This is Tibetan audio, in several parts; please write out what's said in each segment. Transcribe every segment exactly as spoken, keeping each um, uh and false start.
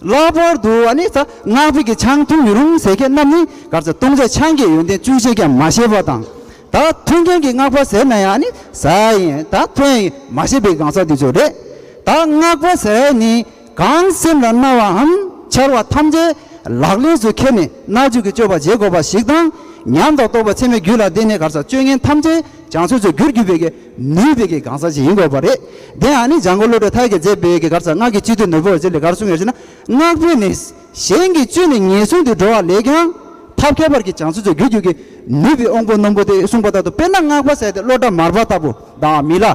ལྷག་པར་དུ་ཨ་ནི་ད་སྔགས་པའི་གི་ཆང་འཐུང་མི་རུང་ཟེར་མཁན་རྣམས་ནི་ག་རེ་ཟེར། ལྟུང་བྱ་ཆང་གི་ཡོན་ཏན་བཅུ་ཤེས་ཀྱང་མ་ཤེས་པ་དང་། ད་འཐུང་མཁན་གྱི་སྔགས་པ་ཟེར་ན་ཡང་ཨ་ནི་ཟ་ཡིན། ད་འཐུང་ཡིན་མ་ཤེས་པའི་གང་ཟག་དེ་ཚོ་རེད། ད་སྔགས་པ་ཟེར་ནི་གང་སེམས་ལ་སྣང་བའམ་འཆར་བ་ཐམས་ཅད་ལག་ལེན་དུ་ཁྱེར་ནས་མནར་གཅོད་ཀྱི་སྤྱོད་པ་བྱེད་དགོས་པ་ཞིག་དང་། ཉམས་དང་རྟོགས་པ་ཚད་མའི་རྒྱུད་ལ་བརྟེན་ནས་ག་རེ་ཟེར། སྤྱོད་ངན་ཐམས་ཅད་བྱང་ཆུབ་ཀྱི་རྒྱུར་གྱུར་པའི་གི་ནུས་པའི་གི་གང་ཟག་ཅིག་ཡིན་དགོས་པ་རེད། དེ་ཡང་ནི་འཇམ་མགོན་བློ་གྲོས་ཐར་གྱིས་མཛད་པའི་གི་ག་རེ་ཟེར། སྔགས་ཀྱི་སྤྱི་དོན་ནོར་བུ་འོད་ཟེར་ལས་ག་རེ་གསུངས་ཡོད་ཟེར་ན། སྔགས་པས་ནི་གཞན་གྱི་སྤྱོད་ནས་ངན་སོང་དུ་འགྲོ་བ་ལས་ཀྱང་ཐབས་ཁྱད་པར་གྱི་བྱང་ཆུབ་ཀྱི་རྒྱུར་གྱུར་གྱི་ནུས་པའི་དབང་པོ་རྣོན་པོ་སྟེ་གསུངས་པ་ལྟར་དུ། དཔེར་ན་སྔགས་པ་ཟེར་ཏེ་གློ་བཀྲ་མར་པ་ལྟ་བུ་དང་མི་ལ།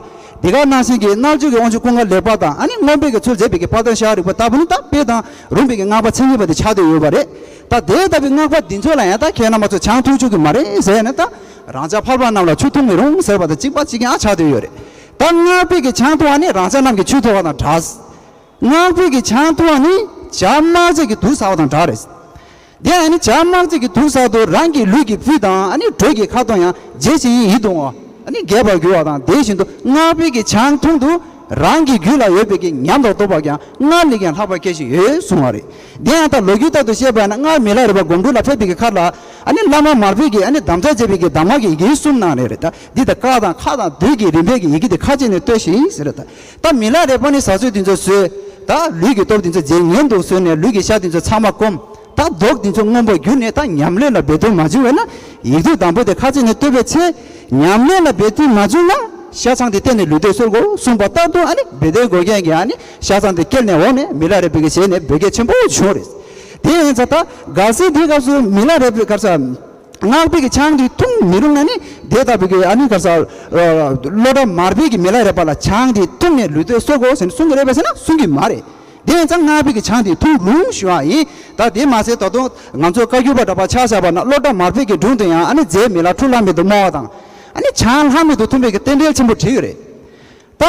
དེ་ག་ནང་བཞིན་གྱི་མནར་གཅོད་ཀྱི་དབང་ཕྱུག་ཀུན་དགའ་ལེགས་པ་དང་། ཨ་ནི་རྔོན་པའི་གི་ཚུལ་མཛད་པའི་གི་དཔལ་ལྡན་ཤཱཀྱ་རིག་པ་ལྟ་བུ་ནི་ད་དཔེ་དང་རུང་བའི་གི་སྔགས་པ་མཚན་ཉིད་པ་དེ་ཆགས་བསྡད་ཡོད་པ་རེད། ད་དེ་ལྟ་བུའི་སྔགས་པ་འདི་ཚོ་ལ་ཡང་ད་ཁྱེད་རྣམ་པ་ཚོ་ཆང་འཐུང་བཅུག་གི་མ་རེད་ཟེར་ནས། ད་རང་ཅག་ཕལ་པ་རྣམས་ལ་ཆུ་འཐུང་མི་རུང་ཟེར་བ་དང་གཅིག་པ་གཅིག་རྐྱང་ཆགས་བསྡད་ཡོད་རེད། ད་སྔགས་པའི་གི་ཆང་འཐུང་བ་ནི་རང་ཅག་རྣམས་ཀྱི་ཆུ་འཐུང་བ་དང་འདྲ། སྔགས་པའི་གི་ཆང་འཐུང་བ་ནི་བྱ་དམར་ཆ་གི་དུག་ཟ་བ་དང་འདྲ་རེད། དེ་ཡང་ནི་བྱ་དམར་ཆ་གི་དུག་ཟ་དུས་རང་གི་ལུས་ཀྱི་ཕུད་དང་ཨ་ནི་དྲོད་ཀྱི་ཁ་དོག་ཡང་བརྗེད་ཅིང་ཡིད་དུ་འོང་བ། ཨ་ནི་རྒས་པར་འགྱུར་བ་དང་། དེ་བཞིན་དུ་སྔགས་པའི་གི་ཆང་འཐུང་དུས་རང་གི་རྒྱུད་ལ་ཡོད་པའི་གི་ཉམས་དང་རྟོགས་པ་ཀྱང་སྔར་ལས་ཀྱང་ལྷག་པར་སྐྱེ་བཞིན་ཡོད་གསུང་བ་རེད། དེ་ཡང་ད་ལོ་རྒྱུས་ལྟར་དུ་བཤད་པ་ཡིན་ན། སྔར་མི་ལ་རས་པ་སྒོམ་སྒྲུབ་ལ་ཕེབས་པའི་གི་ཁར་ལ། ཨ་ནི་བླ་མ་མར་པས་ཀྱི་ཨ་ནི་དམ་བཅའ་བྱས་པའི་གི་གདམས་ངག་གི་ཡི་གེ་གསུམ་གནང་ནས་རེད། ད་འདི་ད་ཀ་དང་ཁ་དང་བསྡུས་ཀྱི་རིམ་པས་ཀྱི་ཡི་གེ་དེ་ཁ་ཅིག་ནས་བཏོན་ཞིང་ཟེར་རེད། ད་ད་མི་ལ་རས་པ་ནི་ཟ་ཚོད་དེ་ཚོ་ཟོས། ད་ལུས་ཀྱི་སྟོབས་དེ་ཚོ་བརྗེད་ངན་དུ་བཟོས་ནས་ལུས་ཀྱི་ཤ་དེ་ཚོ་ཚང་མ་སྐོམ། ད་མདོག་འདི་ཚོ་སྔོན་པོ་གྱུར་ནས། ད་ཉམས་ལེན་ལ་འབད་བརྩོན་མ་བྱུང་བས་ན། ཡིག་དྲུག་དང་པོ་དེ་ཁ་ཅིག་ནས་བཏོན་པའི་ཚེ། ཉམས་ལེན་ལ་འབད་བརྩོན་མ་བྱུང་ན། ཤ་ཆང་དེ་བསྟེན་ནས་ལུས་སྟོབས་གསོ་དགོས་གསུངས་པ་ལྟར་དུ། ཨ་ནི་བེ་ཏའི་འགོག་རྐྱེན་གྱིས་ཨ་ནི་ཤ་ཆང་དེ་སྐྱེལ་ནས་འོང་ནས་མི་ལ་རས་པའི་གི་ཞལ་ནས་བོད་སྐད་ཆེན་པོ་བྱུང་རེད། དེ་ཡིན་ཙང་ད་གལ་སྲིད་དེའི་སྐབས་སུ་མི་ལ་རས་པའི་ག་རེ་ཟེར། སྔགས་པའི་གི་ཆང་དེ་འཐུང་མི་རུང་ན་ནི། དེ་ལྟ་བུའི་གི་ཨ་ནི་ག་རེ་ཟེར། ཨ་གློ་བཀྲ་མར་པའི་གི་མི་ལ་རས་པ་ལ་ཆང་དེ་འཐུང་ནས་ལུས་སྟོབས་གསོ་དགོས་ཟེར་ནས་གསུང་གི་རེད་པས་ཟེར་ན། གསུང་གི་མ་རེད། དེ་ཡིན་ཙང་སྔགས་པའི་གི་ཆང་དེ་འཐུང་རུང་ཞུ་བ་ཡིན། ད་དེ་མ་ཟད་ད་དུང་ང་ཚོ་བཀའ་བརྒྱུད་པ་འདྲ་པོ་ཆ་བཞག་པ་ན། གློ་བཀྲ་མར་པའི་གི་སྒྲུང་དུ་ཡང་ཨ་ནི་རྫས་མི་ལ་ཁྲུ་ལྷག་མེད་དུ་སྨྲ་བ་དང་། ཨ་ནི་ཆང་ལྷག་མེད་དུ་འཐུང་བའི་གི་རྟེན་འབྲེལ་ཆེན་པོ་བྲིས་ཡོད་རེད། ད་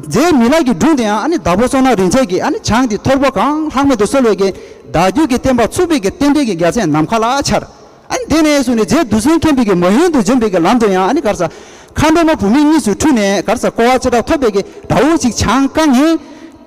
རྫས་མི་ལ་གི་སྒྲུང་དུ་ཡང་ཨ་ནི་བདག་པོ་བསོད་ནམས་རིན་ཆེན་གྱིས་ཨ་ནི་ཆང་དེ་ཐོར་བུ་གང་ལྷག་མེད་དུ་གསོལ་བའི་གི་བདག་རྒྱུད་ཀྱི་བསྟན་པ་ཚུགས་པའི་གི་རྟེན་འབྲེལ་གྱི་རྒྱལ་མཚན་ནམ་མཁའ་ལ་འཕྱར། ཨ་ནི་དེ་ནས་བཟུང་ནས་རྗེ་བདུད་སྲིན་མཁྱེན་པའི་གི་མ་ཡུམ་དུ་འབྱོན་པའི་གི་ལམ་དུ་ཡང་ཨ་ནི་ག་རེ་ཟེར། མཁའ་འགྲོ་མ་བུད་མེད་གཉིས་སུ་འཁྲུལ་ནས་ག་རེ་ཟེར། གོ་བ་ཆེ་དྲགས་ཐོབ་པའི་གི་དགྲ་བོ་ཅིག་ཆང་བཀང་ངས།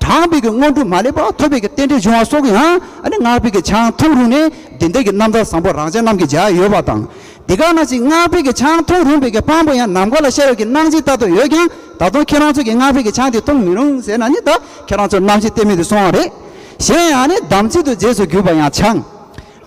དྲངས་པའི་གི་དངོས་གྲུབ་མ་ལེགས་པ་ཐོབ་པའི་གི་རྟེན་འབྲེལ་བྱུང་བ་སོགས་ཀྱང་ཨ་ནི་སྔགས་པའི་གི་ཆང་འཐུང་རུང་ནས་དེ་འདྲའི་གི་རྣམ་ཐར་བཟང་པོ་རང་ཅག་རྣམས་ཀྱིས་མཇལ་ཡོད་པ་དང་། དེ་ག་ནང་བཞིན་སྔགས་པའི་གི་ཆང་འཐུང་རུང་བའི་གི་དཔང་པོ་ཡང་ནམ་མཁའ་ལ་ཤར་བའི་གི་གནང་སྦྱིན་ལྟར་དུ་ཡོད་ཀྱང་། ད་དུང་ཁྱེད་རང་ཚོ་གིས་སྔགས་པའི་གི་ཆང་དེ་འཐུང་མི་རུང་ཟེར་ན་ནི། ད་ཁྱེད་རང་ཚོ་རྣམ་ཤེས་གཏད་མེད་དུ་སོང་བ་རེད། གཞན་ཡང་ནི་དམ་ཚིག་ཏུ་རྗེས་སུ་འགྱུར་བ་ཡང་ཆང་།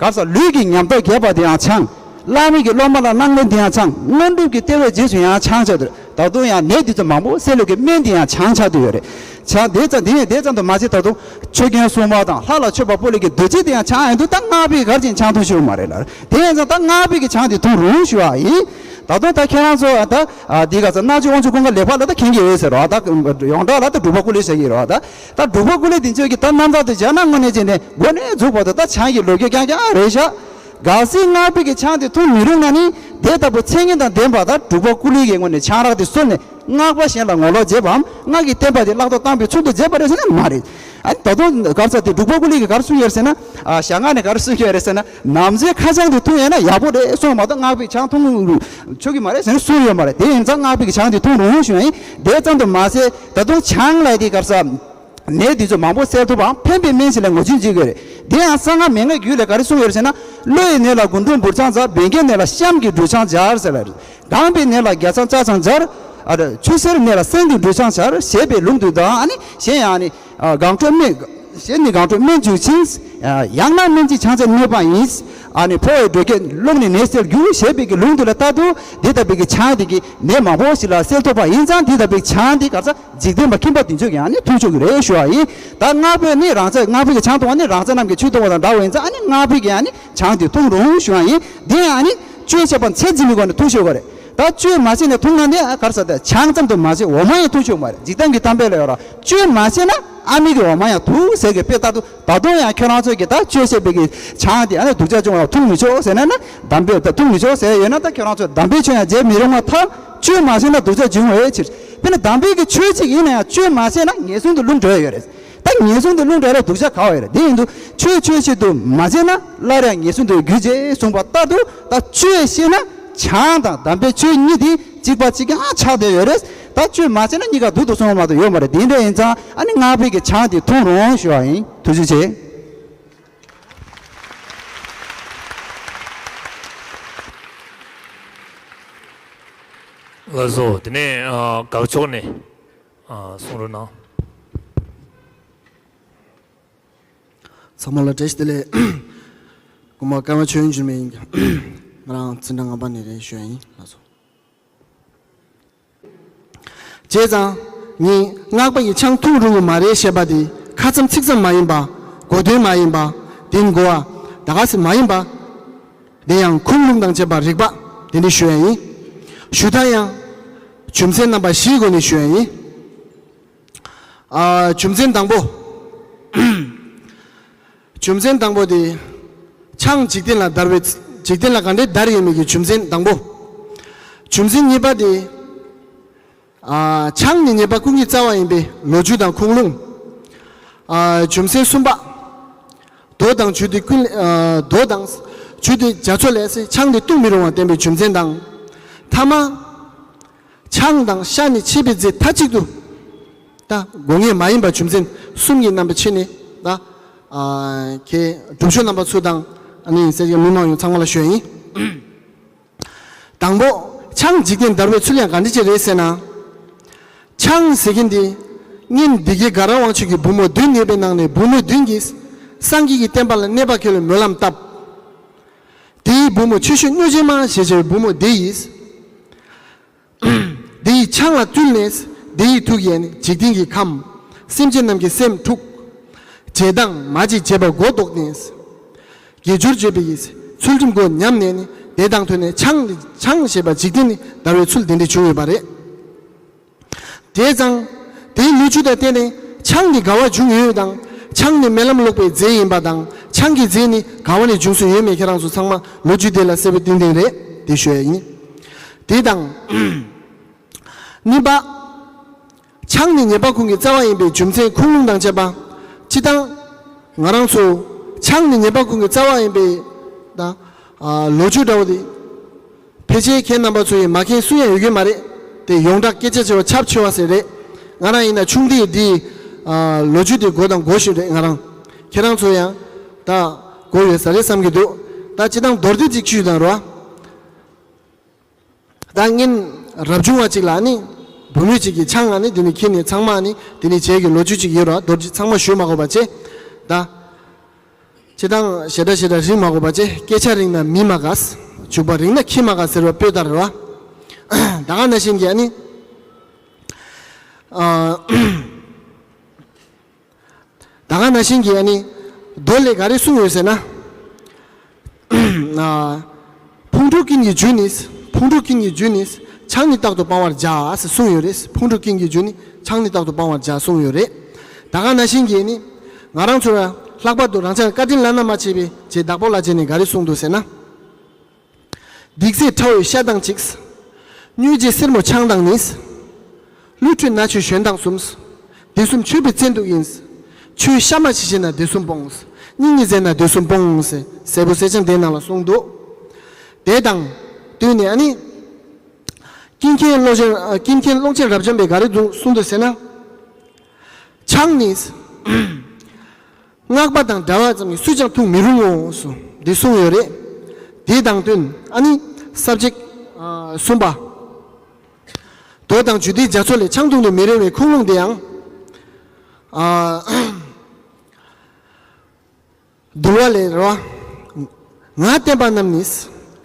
ག་རེ་ཟེར། ལུས་ཀྱི་ཉམས་རྟོགས་རྒྱས་པ་དེ་ཡང་ཆང་། བླ་མེད་ཀྱི་སློབ་མ་ལ་གནང་ལེན་དེ་ཡང་ཆང་། དངོས་གྲུབ་ཀྱི་ལྟེ་བའི་རྗེས་སུ་ཡང་ཆང་ཆགས་ཏེ། ད་དུང་ཡང་ནད་དེ་ཚོ་མང་པོ་སེལ་ལུགས་ཀྱི་སྨན་དེ་ཡང་ཆང་ཆགས་ཏེ་ཡོད་རེད། ཆང་དེ་ཙམ་དེ་ཡང་དེ་ཙམ་དུ་མ་ཟད། ད་དུང་ཆོས་རྒྱལ་སྲུང་མ་དང་ལྷ་ལ་མཆོད་པ་སྤོ་ལུགས་ཀྱི་འདུ་བྱེད་དེ་ཡང་ཆང་ཡིན་དུས། ད་སྔགས་པས་ག་རེ་བྱས་ཆང་འཐུང་ཤེས་ཀྱི་མ་རེད་ལ། དེ་ཡིན་ཙང་ད་སྔགས་པའི་གི་ཆང་དེ་འཐུང་རུང་ཞུ་བ་ཡིན། ད་དུང་ད་ཁྱེད་རང་ཚོ་ད་ཨ་འདི་ག་ཚོད་མནར་གཅོད་དབང་ཕྱུག་ཀུན་དགའ་ལེགས་པ་ལ་ད་མཁྱེན་གྱི་ཡོད་ཟེར་བ། ད་ཡོངས་གྲགས་ལ་ད་འབྲུག་པ་ཀུན་ལེགས་བྱེད་ཀྱི་རེད་བ། ད་ད་འབྲུག་པ་ཀུན་ལེགས་འདི་ཚོས་ཀྱི་ད་རྣམ་ཐར་དུ་སྦྱར་ན། དངོས་གནས་བྱས་ནས་འགོ་ནས་མཇུག་བར་དུ་ད་ཆང་གི་ལོ་རྒྱུས་རྐྱང་རྐྱང་རེད་ཤག་གལ་སྲིད་སྔགས་པའི་གི་ཆང་དེ་འཐུང་མི་རུང་ན་ནི། དེ་ལྟ་བུ་མཚན་ཉིད་དང་ལྡན་པ་ད་འབྲུག་པ་ཀུན་ལེགས་ཀྱི་ངོས་ནས་ཆང་རག་དེ་གསོལ་ནས་སྔགས་པ་གཞན་ལ་ངོ་ལོག་བྱས་པའམ་སྔགས་ཀྱི་བསྟན་པ་དེ་བརླག་ཐབས་བཏང་བའི་ཚུལ་དུ་བྱས་པ་རེད་ཟེར་ན་མ་རེད། ཨ་ནི་ད་དུང་ག་རེ་ཟེར། དེ་འབྲུག་པ་ཀུན་ལེགས་ཀྱིས་ག་རེ་གསུངས་ཡོད་ཟེར་ན། ཨ་ཞལ་སྔ་ནས་ག་རེ་གསུངས་ཡོད་རེད་ཟེར་ན། ནམ་ཟླའི་ཁ་ཆང་དེ་འཐུང་ཡོད་ན་ཡག་པོ་རེད་གསུངས་མ་གཏོགས། སྔགས་པའི་ཆང་འཐུང་ཆོག་གི་མ་རེད་ཟེར་ནས་གསུངས་ཡོད་མ་རེད། དེ་ཡིན་ཙང་སྔགས་པའི་གི་ཆང་དེ་འཐུང་རུང་ཞུ་ཡིན། དེ་ཙམ་དུ་མ་ཟད། ད་དུང་ཆང་ལ་དེ་ག་རེ་ཟེར། ནད་འདི་ཚོ་མང་པོ་སེལ་ཐུབ་པའམ་ཕན་པའི་སྨན་ཞིག་ལ་ངོས་འཛིན་བྱེད་དགོས་རེད། དེ་ཡང་གསང་སྔགས་མན་ངག་རྒྱུད་ལས་ག་རེ་གསུངས་ཡོད་ཟེར་ན། གློ་ཡི་ནད་ལ་དགུན་འབྲུམ་བུར་ཆང་སྦྱར། བད་ཀན་ནད་ལ་ཤམ་གྱི་འབྲུ་ཆང་སྦྱར་ཟེར་ལ། ལྒང་པའི་ནད་ལ་རྒྱ་ཆང་ལྕགས་ཆང་སྦྱར། ཨ་རེ། ཆུ་སེར་ནད་ལ་སེང་གི་འབྲུ་ཆང་སྦྱར་ཞེས་པའི་ལུང་དུ་དང་། ཨ་ནི་གཞན་ཡང་ནི། ཨ་སྒང་དྲུག་སྨན། གཞན་ནི་སྒང་དྲུག་སྨན་འཇུག་ཅིང་། ཨ་ཡང་ན་སྨན་གྱི་ཆང་ཆེན་གནོད་པ་ཡིན། ཨ་ནི་ཕོ་བའི་འགྲོས་ཀྱིས་རླུང་ནི་ནད་སེལ་འགྱུར་ཞེས་པའི་གི་ལུང་དུ་ལ་ལྟར་དུ། འདི་ལྟ་བུའི་གི་ཆང་འདི་གིས་ནད་མང་པོ་ཞིག་ལ་སེལ་ཐུབ་པ་ཡིན་ཙང་། འདི་ལྟ་བུའི་ཆང་འདི་ག་རེ་ཟེར། འཇིག་རྟེན་པ་ཁྱིམ་པ་འདི་ཚོས་ཀྱང་ནི་འཐུང་ཆོག་གི་རེད་ཞུ་བ་ཡིན། ད་སྔགས་པས་ནི་རང་ཅག་སྔགས་པའི་གི་ཆང་འཐུང་བ་ནི་རང་ཅག་རྣམས་ཀྱི་ཆོས་འཐུང་བ་དང་འདྲ་བ་ཡིན་ཙང་། ཨ་ནི་སྔགས་པས་ཀྱང་ནི་ཆང་འདི་འཐུང་རུང་ཞུ་བ་ཡིན། དེ་ཡང་ནི་སྤྱོད་ཤེས་པ་ཚད་འཛིན་པའི་སྒོ་ནས་འཐུང་ཆོག་གི་རེད། ད་སྤྱོད་མ་ཤེས་ནས་འཐུང་ན་ནི་ག་རེ་ཟེར། ད་ཆང་ཙམ་དུ་མ་ཟད་འོ་མ་ཡང་འཐུང་ཆོག་མ་རེད། འཇིག་རྟེན་གྱི་གཏམ་དཔེ་ལ་ཡོད་ར། སྤྱོད་མ་ཤེས་ན་ཨ་མའི་གི་འོ་མ་ཡང་འཐུང་ཟེར་གི་དཔེ་ལྟར་དུ། ད་དུང་ཡང་ཁྱོད་རང་ཚོས་ཀྱི་ད་སྤྱོད་ཤེས་པའི་གི་ཆང་དེ་ཨ་ནི་སྡུག་ཅག་བྱུང་བ་འཐུང་མི་ཆོག་ཟེར་ན་ན། དམ་པས་ད་འཐུང་མི་ཆོག་ཟེར་ཡོད་ན། ད་ཁྱོད་རང་ཚོས་དམ་པའི་ཆོས་ཡང་བྱེད་མི་རུང་བ་ཐལ། སྤྱོད་མ་ཤེས་ན་སྡུག་ཅག་འབྱུང་བའི་ཕྱིར། དཔེར་ན་དམ་པའི་གི་ཆོས་གཅིག་ཡིན་ན་ཡང་སྤྱོད་མ་ཤེས་ན་ངན་སོང་དུ་ལྷུང་འགྲོ་ཡ་ཡོད་རེད། ད་ངན་སོང་དུ་ལྷུང་འགྲོ་ཡ་ལ་སྡུག་ཅག་ག་བ་ཡོད་རེད། དེ་ཡིན་དུས་ཆོས་ཆོས་བཞིན་དུ་མ་བྱས་ན་སླར་ཡང་ངན་སོང་དུ་འགྱུར་ཅེས་གསུངས་པ་ལྟར་དུ། ད་སྤྱོད་ཤེས་ན་ཆང་དང་དམ་པའི་ཆོས་གཉིས་དེ་གཅིག་པ་གཅིག་རྐྱང་ཆགས་བསྡད་ཡོད་རེད། ད་སྤྱོད་མ་ཤེས་ན་གཉིས་ཀ་སྡུག་ཏུ་སོང་བ་མ་གཏོགས་ཡོད་མ་རེད། དེ་འདྲ་ཡིན་ཙང་ཨ་ནི་སྔགས་པའི་གི་ཆང་དེ་འཐུང་རུང་ཞུ་བ་ཡིན། ཐུགས་རྗེ་ཆེ། ལགས་སོ། དེ་ནས་ཨ་དགའ་ཕྱོགས་ནས་ཨ་གསུང་རོགས་གནང་། ཚང་མ་ལ་བཀྲ་ཤིས་བདེ་ལེགས། སྐུ་ངོ་ཀརྨ་ཆོས་དབྱིངས་འགྱུར་མེད་ཡིན། ང་རང་འཛིན་གྲྭ་ལྔ་པ་ནས་རེད། ཞུ་ཡ་ཡིན། ལགས་སོ། བྱས་ཙང་ངས་སྔགས་པ་ཡིས་ཆང་འཐུང་རུང་གི་མ་རེད་ཞེས་པ་དེ་ཁ་ཙམ་ཚིག་ཙམ་མ་ཡིན་པ། གོ་དོན་མ་ཡིན་པ། དེ་གོ་བ་ད་ག་ཟེ་མ་ཡིན་པ། དེ་ཡང་ཁུངས་ལུང་དང་བཅས་པ་རིགས་པ་དེ་འདྲ་ཞུ་ཡ་ཡིན། ཞུ་སྟངས་ཡང་རྒྱུ་མཚན་རྣམ་པ་བཞིའི་སྒོ་ནས་ཞུ་ཡ་ཡིན། ཨ། རྒྱུ་མཚན་དང་པོ། རྒྱུ་མཚན་དང་པོ་དེ། ཆང་འཇིག་རྟེན་ལ་དར་བའི། འཇིག་རྟེན་ལ་ག་འདྲའི་དར་ཡོད་མེད་ཀྱི་རྒྱུ་མཚན་དང་པོ། རྒྱུ་མཚན་གཉིས་པ་དེ། ཨ། ཆང་ནི་ཉེས་པ་ཀུན་གྱི་རྩ་བ་ཡིན་པའི་ལོ་རྒྱུས་དང་ཁུངས་ལུང་། ཨ། རྒྱུ་མཚན་གསུམ་པ། མདོ་དང་རྒྱུད་སྡེ་ཀུན། ཨ། མདོ་དང་རྒྱུད་སྡེ་རྒྱ་མཚོ་ལས་ཆང་དེ་བཏུང་མི་རུང་བ་བསྟན་པའི་རྒྱུ་མཚན་དང་། ཐ་མ། ཆང་དང་ཤ་ནི་ཆད་པའི་རྫས་མཐའ་གཅིག་ཏུ་ད་དགོས་ངེས་མ་ཡིན་པ་རྒྱུ་མཚན་གསུམ་གྱི་རྣམ་པ་ཕྱེ་ནས་ད། ཨ། ཁྱེད་སྒྲུབ་མཆོད་རྣམ་པ་ཚོ་དང་ཨ་ནི་སེར་སྐྱ་མི་མང་ཡོངས་ཚང་མ་ལ་ཞུ་ཡ་ཡིན། དང་པོ། ཆང་འཇིག་རྟེན་དར་བའི་ཚུལ་ཡང་ག་འདྲ་ཅིག་རེད་ཟེར་ན། ཆང་ཟེར་མཁན་འདི་སྔོན་འདི་གའི་དགའ་རབ་དབང་ཕྱུག་གི་བུ་མོ་བདུན་ཡོད་པའི་ནང་ནས་བུ་མོ་བདུན་གྱིས་སངས་རྒྱས་ཀྱི་བསྟན་པ་ལ་གནས་པ་ཁེལ་བའི་སྨོན་ལམ་བཏབ། དེའི་བུ་མོ་ཆེ་ཤོས་གཉོས་ཆེན་མ་ཞེས་བྱ་བའི་བུ་མོ་དེ་ཡིས། དེ་ཡི་ཆང་ལ་བཏུལ་ནས་དེ་ཡི་ཐུགས་ཡན་འཇིག་རྟེན་གྱི་ཁམས་སེམས་ཅན་རྣམས་ཀྱི་སེམས་འཁྲུགས། བྱེད་དང་མ་བྱེད་བྱེད་པ་མགོ་བཏོགས་ནས། དགེ་སྦྱོར་བྱེད་པའི་ཚུལ་ཁྲིམས་མགོ་ཉམས་ནས་ནི་དེ་དང་ཐོས་ནས་ཆང་ཆང་ཞེས་པ་འཇིག་རྟེན་ནི་དར་བའི་ཚུལ་དེ་འདྲ་བྱུང་ཡོད་པ་རེད། དེ་ཙང་། དེའི་ལོ་རྒྱུས་དང་བསྟུན་ནས་ཆང་ནི་དགའ་བ་འབྱུང་ཡོད་དང་། ཆང་ནི་སྨོན་ལམ་ལོག་པའི་རྫས་ཡིན་པ་དང་། ཆང་གི་རྫས་ནི་དགའ་བ་ནས་འབྱུང་སྲོལ་ཡོད་མེད་ཁྱེད་རང་ཚོ་ཚང་མ་ལོ་རྒྱུས་དེ་ལ་གསལ་པོ་ཏན་ཏན་རེད། དེ་ཞུ་ཡ་ཡིན། དེ་དང་། གཉིས་པ། ཆང་ནི་ཉེས་པ་ཀུན་གྱི་རྩ་བ་ཡིན་པའི་རྒྱུ་མཚན་ཁུངས་ལུང་དང་བཅས་པ། སྤྱིར་བཏང་། ང་རང་ཚོ་ཆང་ནི་ཉེས་པ་ཀུན་གྱི་རྩ་བ་ཡིན་པའི། ད། ཨ། ལོ་རྒྱུས་འདྲ་བོ་དེ། ཕལ་ཆེར་ཁྱེད་རྣམ་པ་ཚོ་ཡིས་མ་མཁྱེན་སུ་ཡང་ཡོད་ཀྱི་མ་རེད། དེ་ཡོངས་གྲགས་སྐད་ཆ་བྱེད་པ་ཁྱབ་ཆེ་བ་ཟེར་རེད། ང་རང་ཡིན་ན་ཆུང་དུས་འདི། ཨ། ལོ་རྒྱུས་དེ་གོ་དང་གོ་བཞིན་རེད་ང་རང་། ཁྱེད་རང་ཚོ་ཡང་། ད། གོ་ཡོད་ས་རེད་བསམ་གྱི་འདུག་ད་སྤྱིར་བཏང་མདོར་བསྡུས་ཅིག་ཞུས་དང་རོ། ད་སྔོན་རབ་བྱུང་བ་ཅིག་ལ་ནི། བུ་མོ་ཅིག་གིས་ཆང་ཨ་ནི་དེ་ནི་ཁྱེར་ནས་ཚང་མ་ནི་དེ་ནི་བྱས་ཀྱི་ལོ་རྒྱུས་ཅིག་ཡོད་ར། མདོར་བསྡུས་ཚང་མ་ཞུ་མ་དགོས་པ་བྱས། ད། སྤྱིར་བཏང་ཞེ་དྲག་ཞེ་དྲག་རིང་མ་དགོས་པ་བྱས། སྐད་ཆ་རིང་ན་མི་མ་དགའ། བྱུག་པ་རིང་ན་ཁྱི་མ་དགའ་ཟེར་བ་པོའི་ལྟར་རེད་བ། ད་ག་ནང་བཞིན་གྱི་ཨ་ནི། ཨ། ད་ག་ནང་བཞིན་གྱི་ཨ་ནི། མདོ་ལས་ག་རེ་གསུངས་ཡོད་ཟེར་ན། ཨ། ཕུང་དཀྲུག་ཀུན་གྱི་རྒྱུ་ནི། ཕུང་དཀྲུག་ཀུན་གྱི་རྒྱུ་ནི། ཆང་ནི་རྟག་ཏུ་སྤང་བར་བྱ་ཟེར་གསུངས་ཡོད་རེད། ཕུང་དཀྲུག་ཀུན་གྱི་རྒྱུ་ནི་ཆང་ནི་རྟག་ཏུ་སྤང་བར་བྱ་གསུངས་ཡོད་རེད། ད་ག་ནང་བཞིན་གྱི་ནི། ང་རང་ཚོ་ལ་ལྷག་པར་དུ་རང་ཅག་བཀའ་དྲིན་བླ་ན་མ་མཆིས་པའི་རྗེ་བདག་པོ་བླ་ཆེན་ནས་ག་རེ་གསུངས་འདུག་ཟེར་ན། སྡིག་ཚེ་ཁྲ་བོའི་ཤ་དང་གཅིག། གཉོས་རྗེ་སེར་མོ་ཆང་དང་ནི། ཀླུ་ཁྲོས་མནའ་ཆུའི་ཞོན་དང་གསུམ། དེ་གསུམ་མཆོད་པའི་བཙན་དུག་ཡིན། ཆུའི་ཤ་མ་ཞི་ཞེ་ན་དེ་གསུམ་སྤོངས། སྙིང་ཉེ་མཛད་ན་དེ་གསུམ་སྤོངས་ཟེར་གསལ་པོ་གསལ་རྐྱང་དེའི་ནང་ལ་གསུངས་འདུག་དེ་དང་བསྟུན་ནས་ཨ་ནི། ཀུན་མཁྱེན་ཀློང་ཆེན། ཨ། ཀུན་མཁྱེན་ཀློང་ཆེན་རབ་འབྱམས་པས་ག་རེ་འདུག་གསུངས་འདུག་ཟེར་ན། ཆང་ནི། སྔགས་པ་དང་འདྲ་བ་ཙམ་གྱིས་སུས་ཀྱང་འཐུང་མི་རུང་ངོ་། སོ། འདི་གསུངས་ཡོད་རེད། དེ་དང་བསྟུན་ཨ་ནི་ས་བཅད། ཨ། གསུམ་པ། མདོ་དང་རྒྱུད་སྡེའི་རྒྱ་མཚོ་ལས་ཆང་འཐུང་དུ་མི་རུང་བའི་ཁུངས་ལུང་དེ་ཡང་། ཨ། འདུལ་བ་ལས་རོ། ང་བསྟན་པ་རྣམས་ནི།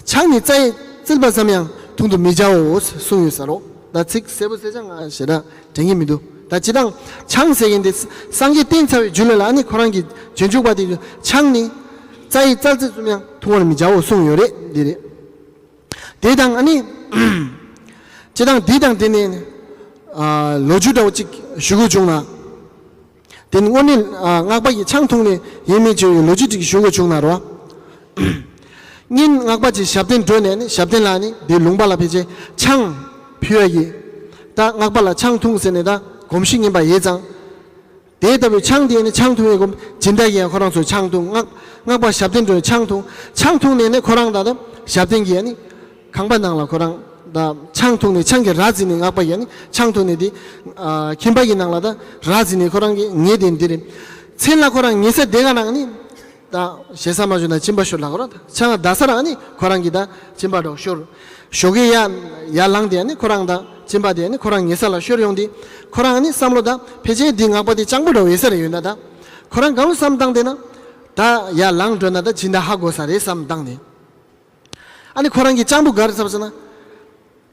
ཆང་ནི་རྩ་ཡི་བཙིར་བ་ཙམ་ཡང་འཐུང་དུ་མི་བྱའོ་གསུངས་ཡོད་ས་རོ། ད་ཚིག་གསལ་པོ་གསལ་རྐྱང་ང་ཞེ་དྲག་དྲན་གྱི་མི་འདུག་ད་སྤྱིར་བཏང་ཆང་ཟེར་མཁན་དེ་སངས་རྒྱས་བསྟན་ཚར་བའི་རྒྱུད་ལ་ཨ་ནི་ཁོ་རང་གི་རྗེས་འཇུག་པ་དེ་ཆང་ནི་རྩ་ཡི་བཙིར་བ་ཙམ་ཡང་འཐུང་བར་མི་བྱའོ་གསུངས་ཡོད་རེད། འདི་རེད། དེ་དང་ཨ་ནི། སྤྱིར་བཏང་འདི་དང་དེ་ནས། ཨ། ལོ་རྒྱུས་འདྲ་བོ་གཅིག་ཞུ་དགོས་བྱུང་ན། དེ་ནི་དངོས་གནས། ཨ། སྔགས་པ་ཡིས་ཆང་འཐུང་ནས་ཡིན་མིན་བྱས་པའི་ལོ་རྒྱུས་ཅིག་ཞུ་དགོས་བྱུང་ན་རོ། སྔོན་སྔགས་པ་ཅིག་ཞབས་བརྟན་འགྲོ་ནས་ནི་ཞབས་བརྟན་ལ་ནི་དེ་ལུང་པ་ལ་ཕལ་ཆེར་ཆང་ཕུལ་བ་ཡིས། ད་སྔགས་པ་ལ་ཆང་འཐུང་ཟེར་ནས་ད་གོམས་གཤིས་ངན་པ་ཡོད་ཙང་། དེ་ལྟ་བུའི་ཆང་དེ་ནི་ཆང་འཐུང་བའི་སྒོམ་སྦྱིན་བདག་གིས་ཡང་ཁོ་རང་ཚོས་ཆང་འཐུང་། སྔགས་སྔགས་པ་ཞབས་བརྟན་འགྲོ་ནས་ཆང་འཐུང་། ཆང་འཐུང་ནས་ནི་ཁོ་རང་ད་ལྟ་ཞབས་བརྟན་གྱིས་ནི་ཁང་པ་ནང་ལ་ཁོ་རང་ད་ཆང་འཐུང་ནས་ཆང་གི་ར་བརྫིས་ནས་སྔགས་པ་ཡིས་ནི་ཆང་འཐུང་ནས་དེ་ཨ་ཁྱིམ་པ་གི་ནང་ལ་ད་ར་བརྫིས་ནས་ཁོ་རང་གི་ཉལ་དེ་འདི་རེད། མཚན་ལ་ཁོ་རང་ཉལ་ས་དེ་ག་ནང་ནི། ད་ཞེ་ས་མ་ཞུ་ན་སྦྱིན་པ་ཤོར་ལ་གོ་ར། ད་ཆང་ད་ས་ར་ཨ་ནི་ཁོ་རང་གི་ད་སྦྱིན་པ་འགྲོ་ཤོར། ཞོགས་ཀས་ཡར་ཡར་ལངས་དེ་ཨ་ནི་ཁོ་རང་ད་སྦྱིན་པ་དེ་ཨ་ནི་ཁོ་རང་ཉལ་ས་ལ་ཤོར་ཡོང་དེ། ཁོ་རང་ཨ་ནི་བསམ་བློ་ད་ཕལ་ཆེར་འདི་སྔགས་པ་དེ་སྤྱང་པོ་འདྲ་བོ་ཡོད་ས་རེད། ཡོད་ན་ད་ཁོ་རང་གང་བསམ་བཏང་དེ་ན། ད་ཡར་ལངས་འགྲོ་ན་ད་སྦྱིན་བདག་ཧ་གོ་ས་རེད་བསམ་བཏང་ནས། ཨ་ནི་ཁོ་རང་གི་སྤྱང་པོ་ག་རེ་བསམ་སོང་ན།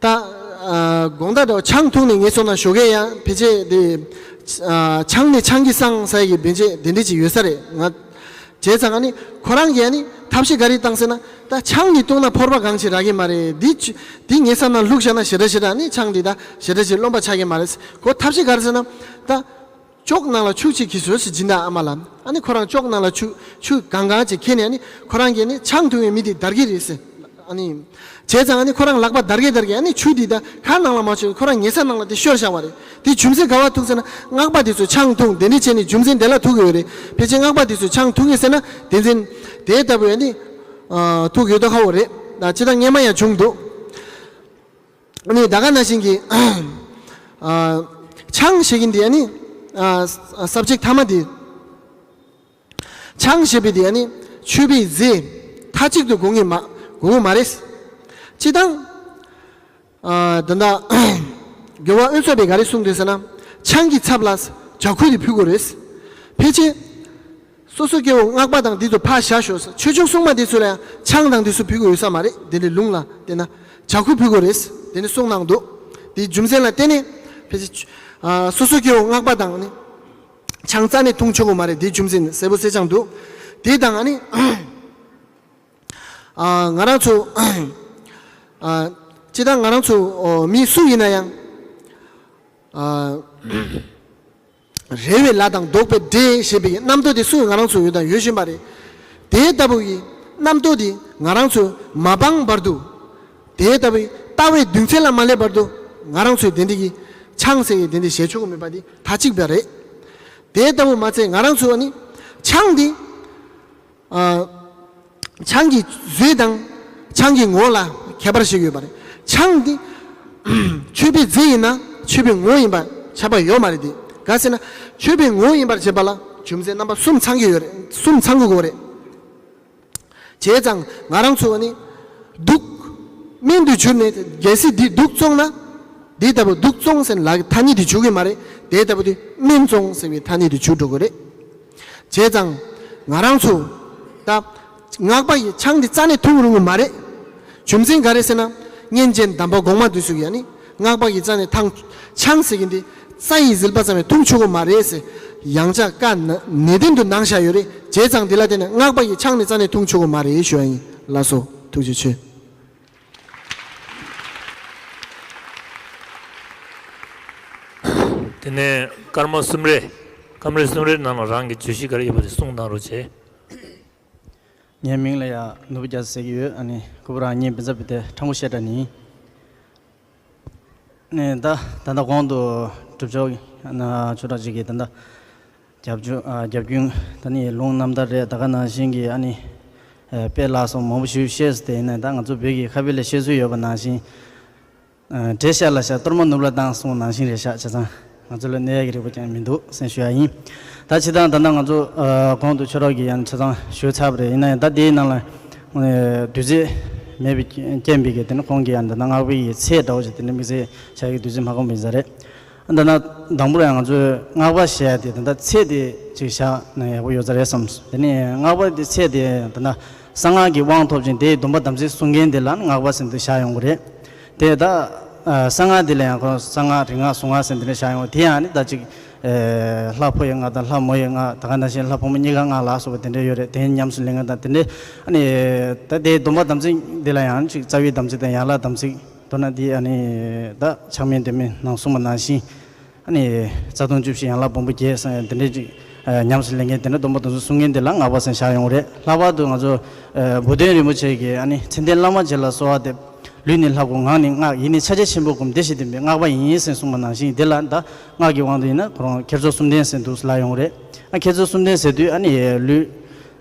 ད་ཨ་དགོང་དག་འདྲ་བོ་ཆང་འཐུང་ནས་ངལ་སོང་ན་ཞོགས་ཀས་ཡང་ཕལ་ཆེར་དེ་ཨ་ཆང་ནས་ཆང་གིས་སངས་ས་ཡི་གི་བེད་སྤྱད་དེ་འདྲ་ཅིག་ཡོད་ས་རེད། ང་བྱས་ཙང་ཨ་ནི་ཁོ་རང་གིས་ཨ་ནི་ཐབས་ཤེས་ག་རེ་བཏང་ཟེར་ན། ད་ཆང་ནི་བཏུང་ན་ཕོར་པ་གང་ཞིག་རག་གི་མ་རེད། འདི་ཆུ་འདི་ངའི་བསམ་ན་བླུགས་བཞག་ན་ཞེ་དྲག་ཞེ་དྲག་ནི་ཆང་འདི་ད་ཞེ་དྲག་ཞིག་རློན་པ་ཆགས་ཀྱི་མ་རེད། ཁོ་ཐབས་ཤེས་ག་རེ་ཟེར་ན། ད་ཅོག་ནང་ལ་ཆུ་ཅིག་ཁྱེར་ཤོག་ཟེར་སྦྱིན་བདག་ཨ་མ་ལ། ཨ་ནི་ཁོ་རང་ཅོག་ནང་ལ་ཆུ་ཆུ་གང་གང་ཅིག་ཁྱེར་ནས་ཨ་ནི་ཁོ་རང་གིས་ནི་ཆང་འཐུང་བའི་མི་དེ་བདར་གྱི་རེད་ཟེར། ཨ་ནི་བྱས་ཙང་ཨ་ནི་ཁོ་རང་ལག་པ་བདར་གྱི་བདར་གྱི་ཨ་ནི་ཆུ་འདི་ད་ཁ་ནང་ལ་མ་ཆུ་ཁོ་རང་ཉལ་ས་ནང་ལ་དེ་ཤོར་བཞག་པ་རེད། དེ་རྒྱུ་མཚན་ག་བ་ཐུག་ཟེར་ན། སྔགས་པ་དེ་ཚོ་ཆང་འཐུང་དེ་འདྲ་བྱས་ནས་རྒྱུ་མཚན་དེ་ལ་ཐུག་གི་ཡོད་རེད། ཕལ་ཆེར་སྔགས་པ་དེ་ཚོ་ཆང་འཐུང་གི་ཟེར་ན་དེ་མཚན་དེ་ལྟ་བུ་ཨ་ནི་ཨ་ཐུག་ཡོད་དོ་ཁ་བོ་རེད། ད་ཅི་ད་སྔས་མ་ཡང་བྱུང་འདུག་ཨ་ནི་ད་ག་ནང་བཞིན་གྱི་ཨ་ཆང་བཞེས་མཁན་དེ་ཨ་ནི་ཨ་ས་བཅད་ཐ་མ་དེ། ཆང་བཞེས་པའི་དེ་ཨ་ནི་མཆོད་པའི་རྫས་མཐའ་གཅིག་ཏུ་དགོས་ངེས་མ་དགོས་མ་རེད། སྤྱིར་བཏང་ཨ་ད་ལྟ་རྒྱལ་བ་འོད་མཚར་བས་ག་རེ་གསུངས་འདུག་ཟེར་ན། ཆང་གི་ཚབ་ལ་ཇ་ཁུ་དེ་ཕུལ་དགོས་རེད། ཕལ་ཆེར་སོ་སོ་སྐྱེ་བོ་སྔགས་པ་དང་འདི་ཚོ་ཕར་བཞག་ཤོག་ཟེར། ཆོས་སྐྱོང་སྲུང་མ་འདི་ཚོ་ལ་ཡང་ཆང་དང་འདི་ཚོ་ཕུལ་དགོས་ཡོད་ས་མ་རེད། དེ་ནི་ལུང་ལ་བལྟས་ན་ཇ་ཁུ་ཕུལ་དགོས་རེད། དེ་ནི་གསུངས་གནང་འདུག་དེའི་རྒྱུ་མཚན་ལ་བརྟེན་ནས་ཕལ་ཆེར་ཨ་སོ་སོ་སྐྱེ་བོ་སྔགས་པ་དང་ནི་ཆང་རྩ་ནས་འཐུང་ཆོག་གི་མ་རེད། དེའི་རྒྱུ་མཚན་ནི་གསལ་པོ་གསལ་རྐྱང་འདུག་དེ་དང་ཨ་ནི་ཨ་ང་རང་ཚོ་ཨ་སྤྱིར་བཏང་ང་རང་ཚོ་ཨོ་མི་སུ་ཡིན་ན་ཡང་ཨ་རེ་བའི་ལ་དང་བཟློག་པའི་འབྲས་ཞེས་པའི་རྣམ་རྟོག་དེ་སུ་ང་རང་ཚོ་ཡོད་དང་ཡོད་བཞིན་པ་རེད། དེ་ལྟ་བུ་ཡི་རྣམ་རྟོག་དེ་ང་རང་ཚོས་མ་སྤངས་བར་དུ། དེ་ལྟ་བུའི་ལྟ་བའི་གདུང་ཚད་ལ་མ་སླེབས་བར་དུ་ང་རང་ཚོས་དེ་འདྲ་གི་ཆང་ཟེར་ཡི་དེ་འདྲ་བཞེས་ཆོག་གི་མེད་པ་དེ་མཐའ་གཅིག་པ་རེད། དེ་ལྟ་བུ་མ་ཚད་ང་རང་ཚོ་ནི་ཆང་འདི་ཨ་ཆང་གི་བཟོས་དང་ཆང་གི་ངོ་ལ་ཁྱད་པར་ཞིག་ཡོད་པ་རེད། ཆང་འདི་མཆོད་པའི་རྫས་ཡིན་ན་མཆོད་པའི་ངོ་བོ་ཡིན་པ་ཁྱབ་པ་ཡོད་མ་རེད་དེ། ག་ཟེར་ན་མཆོད་པའི་ངོ་བོ་ཡིན་པར་བྱེད་པ་ལ་རྒྱུ་མཚན་རྣམ་པ་གསུམ་ཚང་གི་ཡོད་རེད། གསུམ་ཚང་དགོས་ཀྱི་རེད། བྱས་ཙང་ང་རང་ཚོ་ནི་དུག་སྨན་དུ་གྱུར་ནས་གལ་སྲིད་འདི་དུག་བཙོངས་ན། འདི་ལྟ་བུ་དུག་བཙོངས་ཟེར་ལ་ཐ་སྙད་དེ་འཇུག་གི་མ་རེད། དེ་ལྟ་བུ་དེ་སྨན་བཙོངས་ཟེར་བའི་ཐ་སྙད་དེ་འཇུག་འགྲོ་གི་རེད། བྱས་ཙང་ང་རང་ཚོ་ད་སྔགས་པ་ཡི་ཆང་འདི་རྩ་ནས་འཐུང་རུང་གི་མ་རེད། རྒྱུ་མཚན་ག་རེ་ཟེར་ན་སྔོན་བྱོན་དམ་པ་གོང་མ་དེ་ཚོ་གིས་ཨ་ནི་སྔགས་པ་ཡི་རྩ་ནས་ཐང་ཆང་ཟེར་གྱི་འདི་རྩ་ཡི་ཟིལ་པ་ཙམ་ཡང་འཐུང་ཆོག་གི་མ་རེད་ཟེར་ཡང་བསྐྱར་བཀའ་ནན་ཏན་དུ་གནང་བཞག་ཡོད་རེད། བྱས་ཙང་འདི་ལ་བརྟེན་ནས་སྔགས་པ་ཡི་ཆང་ནི་རྩ་ནས་འཐུང་ཆོག་གི་མ་རེད་ཞུ་ཡ་ཡིན། ལགས་སོ། ཐུགས་རྗེ་ཆེ། དེ་ནས་སྐར་མ་གསུམ་རེ། སྐར་མ་རེ་གསུམ་རེའི་ནང་ལ་རང་གི་བརྗོད་གཞི་ག་རེ་ཡོད་པ་དེ་གསུངས་གནང་རོགས་བྱེད། ངའི་མིང་ལ་ཡ་ནོར་བུ་རྒྱ་མཚོ་ཟེར་གྱི་ཡོད། ཨ་ནི་ཁུ་པུ་ར་ངའི་བི་ཛ་བི་དེ་ཁྲང་ཁུ་ཤེ་ཏྲ་ནི། ནས་ད་ད་ལྟ་གོང་དུ་གྲུབ་ཆོག་ན་ཆོས་གྲགས་ཅིག་གིས་ད་ལྟ་རྒྱབ་ཆོས་ཨ་རྒྱབ་རྒྱུན་ད་ནི་ལུང་རྣམ་ཐར་རེད། ད་ག་ནང་བཞིན་གྱི་ཨ་ནི་ཨ་དཔེ་ལ་སོགས་མང་པོ་ཞིག་བཤད་སོང་། དེ་ཡིན་ན་ད་ང་ཚོ་བོད་ཀྱི་ཁ་དཔེ་ལ་བཤད་སྲོལ་ཡོད་པ་ནང་བཞིན། ཨ་འདྲེ་ཤ་ལ་ཤ་གཏོར་མ་ནུབ་ལ་བཏང་གསུངས་ནང་བཞིན་རེད་ཤག་བྱས་ཙང་ང་ཚོ་ལ་གནོད་ཡག་གི་རིགས་པ་ཅང་མི་འདུག་ཟེར་ཞུ་ཡ་ཡིན། ད་ཕྱི་དང་ད་ལྟ་ང་ཚོ་ཨ་གོང་དུ་ཆོས་གྲགས་ཀྱིས་ཡང་ཆ་ཚང་ཞུས་ཚར་བ་རེད། ཡིན་ན་ཡང་ད་དེའི་ནང་ལ་ཨ་དུས་ཚོད་མེད་པའི་རྐྱེན་པས་ཀྱི་དེ་ནི་ཁོང་གིས་ཡང་ད་ལྟ་སྔགས་པའི་ཡི་ཚད་འདྲ་བོ་ཞིག་དེ་འདྲ་དམིགས་བསལ་བྱ་ཡི་དུས་ཚོད་མ་ཁོམ་པ་ཡིན་ས་རེད། ད་ལྟ་དང་པོར་ཡང་ང་ཚོས་སྔགས་པ་ཞེས་ཡ་དེ་ད་ལྟ་ཚད་དེ་ཅིག་བཞག་ན་ཡག་པོ་ཡོད་ས་རེད་བསམ། དེ་ནས་སྔགས་པ་དེ་ཚད་དེ་ད་ལྟ་གསང་སྔགས་ཀྱི་དབང་ཐོབ་ཅིང་དེའི་སྡོམ་པ་དམ་ཚིག་སྲུང་མཁན་དེ་ལ་ནི་སྔགས་པ་ཟེར་དུ་བཞག་ཡོང་གི་རེད། དེ་ད་ཨ་གསང་སྔགས་འདི་ལ་ཡང་ཁོ་གསང་སྔགས་རིག་སྔགས་གཟུངས་སྔགས་ཟེར་འདི་འདྲ་བཞག་ཡོང་། དེ་ཡང་ནི་ད་ཅིག་ཨེ་ལྷ་ཕོ་ཡི་སྔགས་དང་ལྷ་མོ་ཡི་སྔགས། ད་ག་ནང་བཞིན་ལྷ་ཕོ་མོ་གཉིས་ཀ་སྔགས་ལ་སོགས་པ་དེ་འདྲ་ཡོད་རེད། དེ་ཉམས་སུ་ལེན་མཁན་དང་དེ་འདྲ། ཨ་ནི་ད་དེའི་སྡོམ་པ་དམ་ཚིག་འདི་ལ་ཡང་ཅིག་རྩ་བའི་དམ་ཚིག་དང་ཡན་ལག་དམ་ཚིག་མདོར་ན་འདི་ཨ་ནི་ད་ཕྱག་དམན་དོན་མིན་ནང་གསུངས་པ་ནང་བཞིན། ཨ་ནི་རྩ་ལྟུང་བཅུ་བཞི་ཡན་ལག་སྦོམ་པོ་བརྒྱད་ཟེར་དེ་འདྲའི་ཅིག་ཨ་ཉམས་སུ་ལེན་མཁན་དེ་འདྲ་སྡོམ་པ་དམ་ཚིག་སྲུང་མཁན་དེ་ལ་སྔགས་པ་ཟེར་བཞག་ཡོང་གི་རེད། ལྷག་པར་དུ་ང་ཚོ་ཨ་བུ་སྟོན་རིན་པོ་ཆེ་གིས་ཨ་ནི་མཚན་ལྡན་བླ་མ་རྗེ་ལ་གསོལ་བ་འདེབས། ལུས་ནི་ལྷ་སྐུ་ངག་ནི་སྔགས། ཡིད་ནི་ཕྱག་རྒྱ་ཆེན་པོས་བསྒོམ། བདེ་གཤེགས་ལྡན་པའི་སྔགས་པ་ཡིན་ཟེར་གསུངས་པ་ནང་བཞིན། དེ་ལ་ད་སྔགས་ཀྱི་དབང་དུ་ཡིན་ན་ཁོ་རང་མཁས་མཆོག་གསུམ་ལྡན་ཟེར་འདུག་ལབ་ཡོང་གི་རེད། ཨ་མཁས་མཆོག་གསུམ་ལྡན་ཟེར་དུས་ཨ་ནི་ལུས་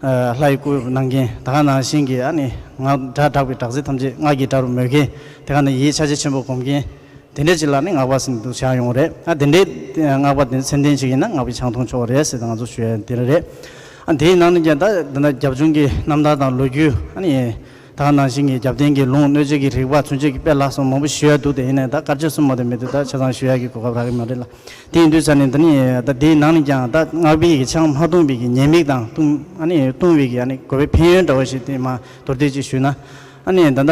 ཨ་ལྷ་ཡི་སྐུ་སྣང་མཁན། ད་ག་ནང་བཞིན་གྱི་ཨ་ནི་སྔགས་སྒྲ་བསྒྲགས་པའི་སྒྲ་ཚིག་ཐམས་ཅད་སྔགས་ཀྱི་སྒྲ་རུ་མོས་མཁན། དེ་ག་ནང་ཡིད་ཕྱག་རྒྱ་ཆེན་པོས་བསྒོམ་མཁན། དེ་འདྲ་ཅིག་ལ་ནི་སྔགས་པ་ཟེར་འདུག་བཞག་ཡོང་གི་རེད། ཨ་དེ་འདྲའི་སྔགས་པ་དེ་མཚན་ལྡན་ཅིག་ཡིན་ན་སྔགས་པའི་ཆང་འཐུང་ཆོག་རེད་ཟེར་ད་ང་ཚོ་ཞུ་ཡ་དེ་རེད། ཨ་དེའི་ནང་ནས་ཀྱང་ད་ད་ལྟ་རྒྱབ་ལྗོངས་ཀྱི་རྣམ་ཐར་དང་ལོ་རྒྱུས། ཨ་ནི་ད་ག་ནང་བཞིན་གྱི་རྒྱབ་རྟེན་གྱི་ལུང་། གནོད་བྱེད་ཀྱི་རིགས་པ། མཚོན་བྱེད་ཀྱི་དཔེ་ལ་སོགས་མང་པོ་ཞུ་ཡ་འདུག་དེ་ཡིན་ནའི་ད་སྐར་ཆ་གསུམ་མ་གཏོགས་མི་འདུག་ད་ཆ་ཚང་ཞུ་ཡ་གི་གོ་སྐབས་རག་གི་མ་རེད་ལ། དེ་ཡིན་དུས་ཙང་ནས་ད་ནི་ད་དེའི་ནང་ནས་ཀྱང་ད་སྔགས་པའི་གི་ཆང་མ་བཏུང་བའི་གི་ཉེས་དམིགས་དང་བཏུང་། ཨ་ནི་བཏུང་བའི་གི་ཨ་ནི་དགོས་པའི་ཕན་ཡོན་འདྲ་བོ་ཞིག་དེ་མ་མདོར་བསྡུས་ཅིག་ཞུས་ན། ཨ་ནི་ད་ལྟ་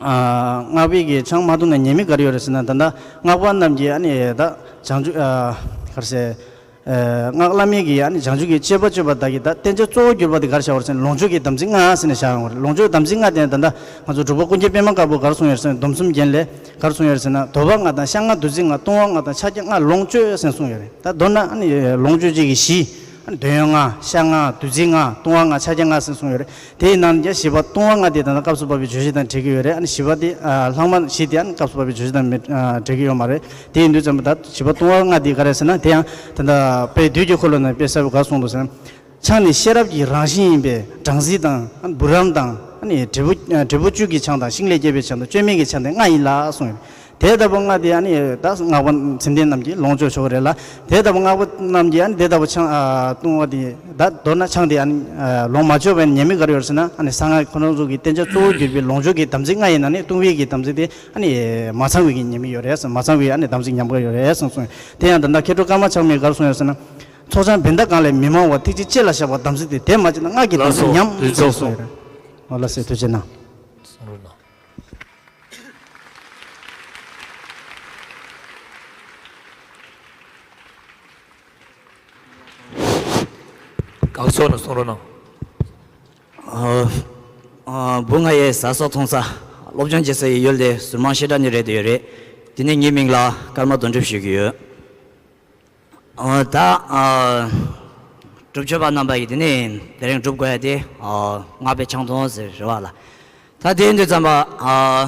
ཨ་སྔགས་པའི་གི་ཆང་མ་བཏུང་ན་ཉེས་དམིགས་ག་རེ་ཡོད་རེད་ཟེར་ན། ད་ལྟ་སྔགས་པ་རྣམས་ཀྱིས་ཨ་ནི་ད་བྱང་ཆུབ་ཨ་ག་རེ་ཟེར། ཨ་སྔགས་བླ་མེད་ཀྱི་ཨ་ནི་བྱང་ཆུབ་ཀྱི་སྤྱོད་པ་སྤྱོད་པ་དག་གི་ད་བསྟན་བྱ་གཙོ་བོར་གྱུར་པ་དེ་ག་རེ་བཞག་པ་རེད་ཟེར་ན། ལོངས་སྤྱོད་ཀྱི་དམ་ཚིག་ལྔ་ཟེར་ནས་བཞག་ཡོང་བ་རེད། ལོངས་སྤྱོད་དམ་ཚིག་ལྔ་དེ་ད་ལྟ་ང་ཚོ་འབྲུག་པ་ཀུན་མཁྱེན་པད་མ་དཀར་པོ་ག་རེ་གསུངས་ཡོད་རེད་ཟེར་ན། སྡོམ་གསུམ་རྒྱན་ལས་ག་རེ་གསུངས་ཡོད་རེད་ཟེར་ན། དོར་བ་ལྔ་དང་བཤགས་ལྔ་བདུད་རྩི་ལྔ། བཏུང་བ་ལྔ་དང་ཕྱག་རྒྱ་ལྔ། ལོངས་སྤྱོད་ཟེར་གསུངས་ཡོད་རེད། ད་མདོར་ན་ཨ་ནི་ལོངས་སྤྱོད་བྱེད་ཀྱི་གཞི། ཨ་ནི་འདོད་ཡོན་ལྔ། བཤགས་ལྔ། བདུད་རྩི་ལྔ། བཏུང་བ་ལྔ། ཕྱག་རྒྱ་ལྔ་ཟེར་གསུངས་ཡོད་རེད། དེའི་ནང་ནས་བཞི་པ་བཏུང་བ་ལྔ་དེ་ད་ལྟ་སྐབས་སུ་བབ་པའི་བརྗོད་གཞི་དང་འབྲེལ་གྱི་ཡོད་རེད། ཨ་ནི་བཞི་པ་དེ་ཨ་ལྷག་མ་བཞི་དེ་ཨ་ནི་སྐབས་སུ་བབ་པའི་བརྗོད་གཞི་དང་མི་ཨ་འབྲེལ་གྱི་ཡོད་མ་རེད། དེ་ཡིན་དུས་ཙམ་པ་ད་བཞི་པ་བཏུང་བ་ལྔ་དེ་ག་རེ་ཟེར་ན། དེ་ཡང་ད་ལྟ་དཔལ་བདུད་ཀྱི་འཁོར་ལོ་ནང་དཔེ་གསལ་པོ་ག་རེ་གསུངས་འདུག་ཟེར་ན། ཆང་ནི་ཤེས་རབ་ཀྱི་རང་བཞིན་ཡིན་པས། སྦྲང་རྩི་དང་ཨ་ནི་བུ་རམ་དང་། ཨ་ནི་འབྲས་བུ་ཨ་འབྲས་བུ་བཅུད་ཀྱི་ཆང་དང་། ཤིང་ལས་སྐྱེས་པའི་ཆང་དང་། བཅོས་མའི་གི་ཆང་དེ་ལྔ་ཡིན་ལ་གསུངས་ཡོད། དེ་ལྟ་བུ་ལྔ་དེ་ཨ་ནི་ད་སྔགས་པ་མཚན་ལྡན་རྣམས་ཀྱིས་ལོངས་སྤྱོད་ཆོག་གི་རེད་ལ། དེ་ལྟ་བུ་སྔགས་པ་རྣམས་ཀྱིས་ཨ་ནི་དེ་ལྟ་བུ་ཆང་ཨ་བཏུང་བ་དེ། ད་མདོར་ན་ཆང་དེ་ཨ་ནི་ཨ་ལོངས་མ་སྤྱོད་པའི་ཉེས་དམིགས་ག་རེ་ཡོད་ཟེར་ན། ཨ་ནི་གསང་སྔགས་ཁོ་རང་ཚོ་གི་བསྟན་བྱ་གཙོ་བོར་གྱུར་པའི་ལོངས་སྤྱོད་ཀྱི་དམ་ཚིག་ལྔ་ཡི་ནང་ནས་བཏུང་བའི་གི་དམ་ཚིག་དེ་ཨ་ནི་མ་ཚང་བའི་གི་ཉེས་དམིགས་ཡོད་རེད་ཟེར། མ་ཚང་བའི་ཨ་ནི་དམ་ཚིག་ཉམས་དགའ་ཡོད་རེད་ཟེར་གསུངས། དེ་ཡང་ད་ལྟ་མཁས་གྲུབ་ཀརྨ་ཆགས་མེད་ག་རེ་གསུངས་ཡོད་ཟེར་ན། ཚོགས་ཆང་བན་ད་གང་ལས་མི་མང་བ། ཐེག་ཆེན་སྤྱི་ལ་བཞག་པ། དམ་ཚིག་དེ་དེ་མ་བྱས་ན་སྔགས་ཀྱི་དམ་ཚིག་ཉམས་ཟེར་གསུངས་ཡོད་རེད། འོ་ལགས་སེ། ཐུགས་རྗེ་གནང་། གསུང་རོགས་གནང་། སྐུ་ཞབས་ནས་གསུང་རོགས་གནང་། ཨ་ཨ་བུ་ང་ཡི་ཟ་ས་འཐུང་ས། སློབ་སྦྱོང་བྱེད་ས་ཡི་ཡུལ་དེ་ཟུར་མང་བཤད་གྲྭ་ནི་རེད་དེ་ཡོད་རེད། དེ་ནས་ངའི་མིང་ལ་ཀརྨ་དོན་གྲུབ་ཞུ་གི་ཡོད། ཨ་ད་ཨ་སྒྲུབ་མཆོད་པ་རྣམ་པ་ཡིས་དེ་ནས་དེ་རིང་སྒྲུབ་དགོས་ཡ་དེ་ཨ་སྔགས་པའི་ཆང་འཐུང་ཟེར་རེད་བ་ལ། ད་དེ་ཡིན་དུས་ཙམ་པ་ཨ་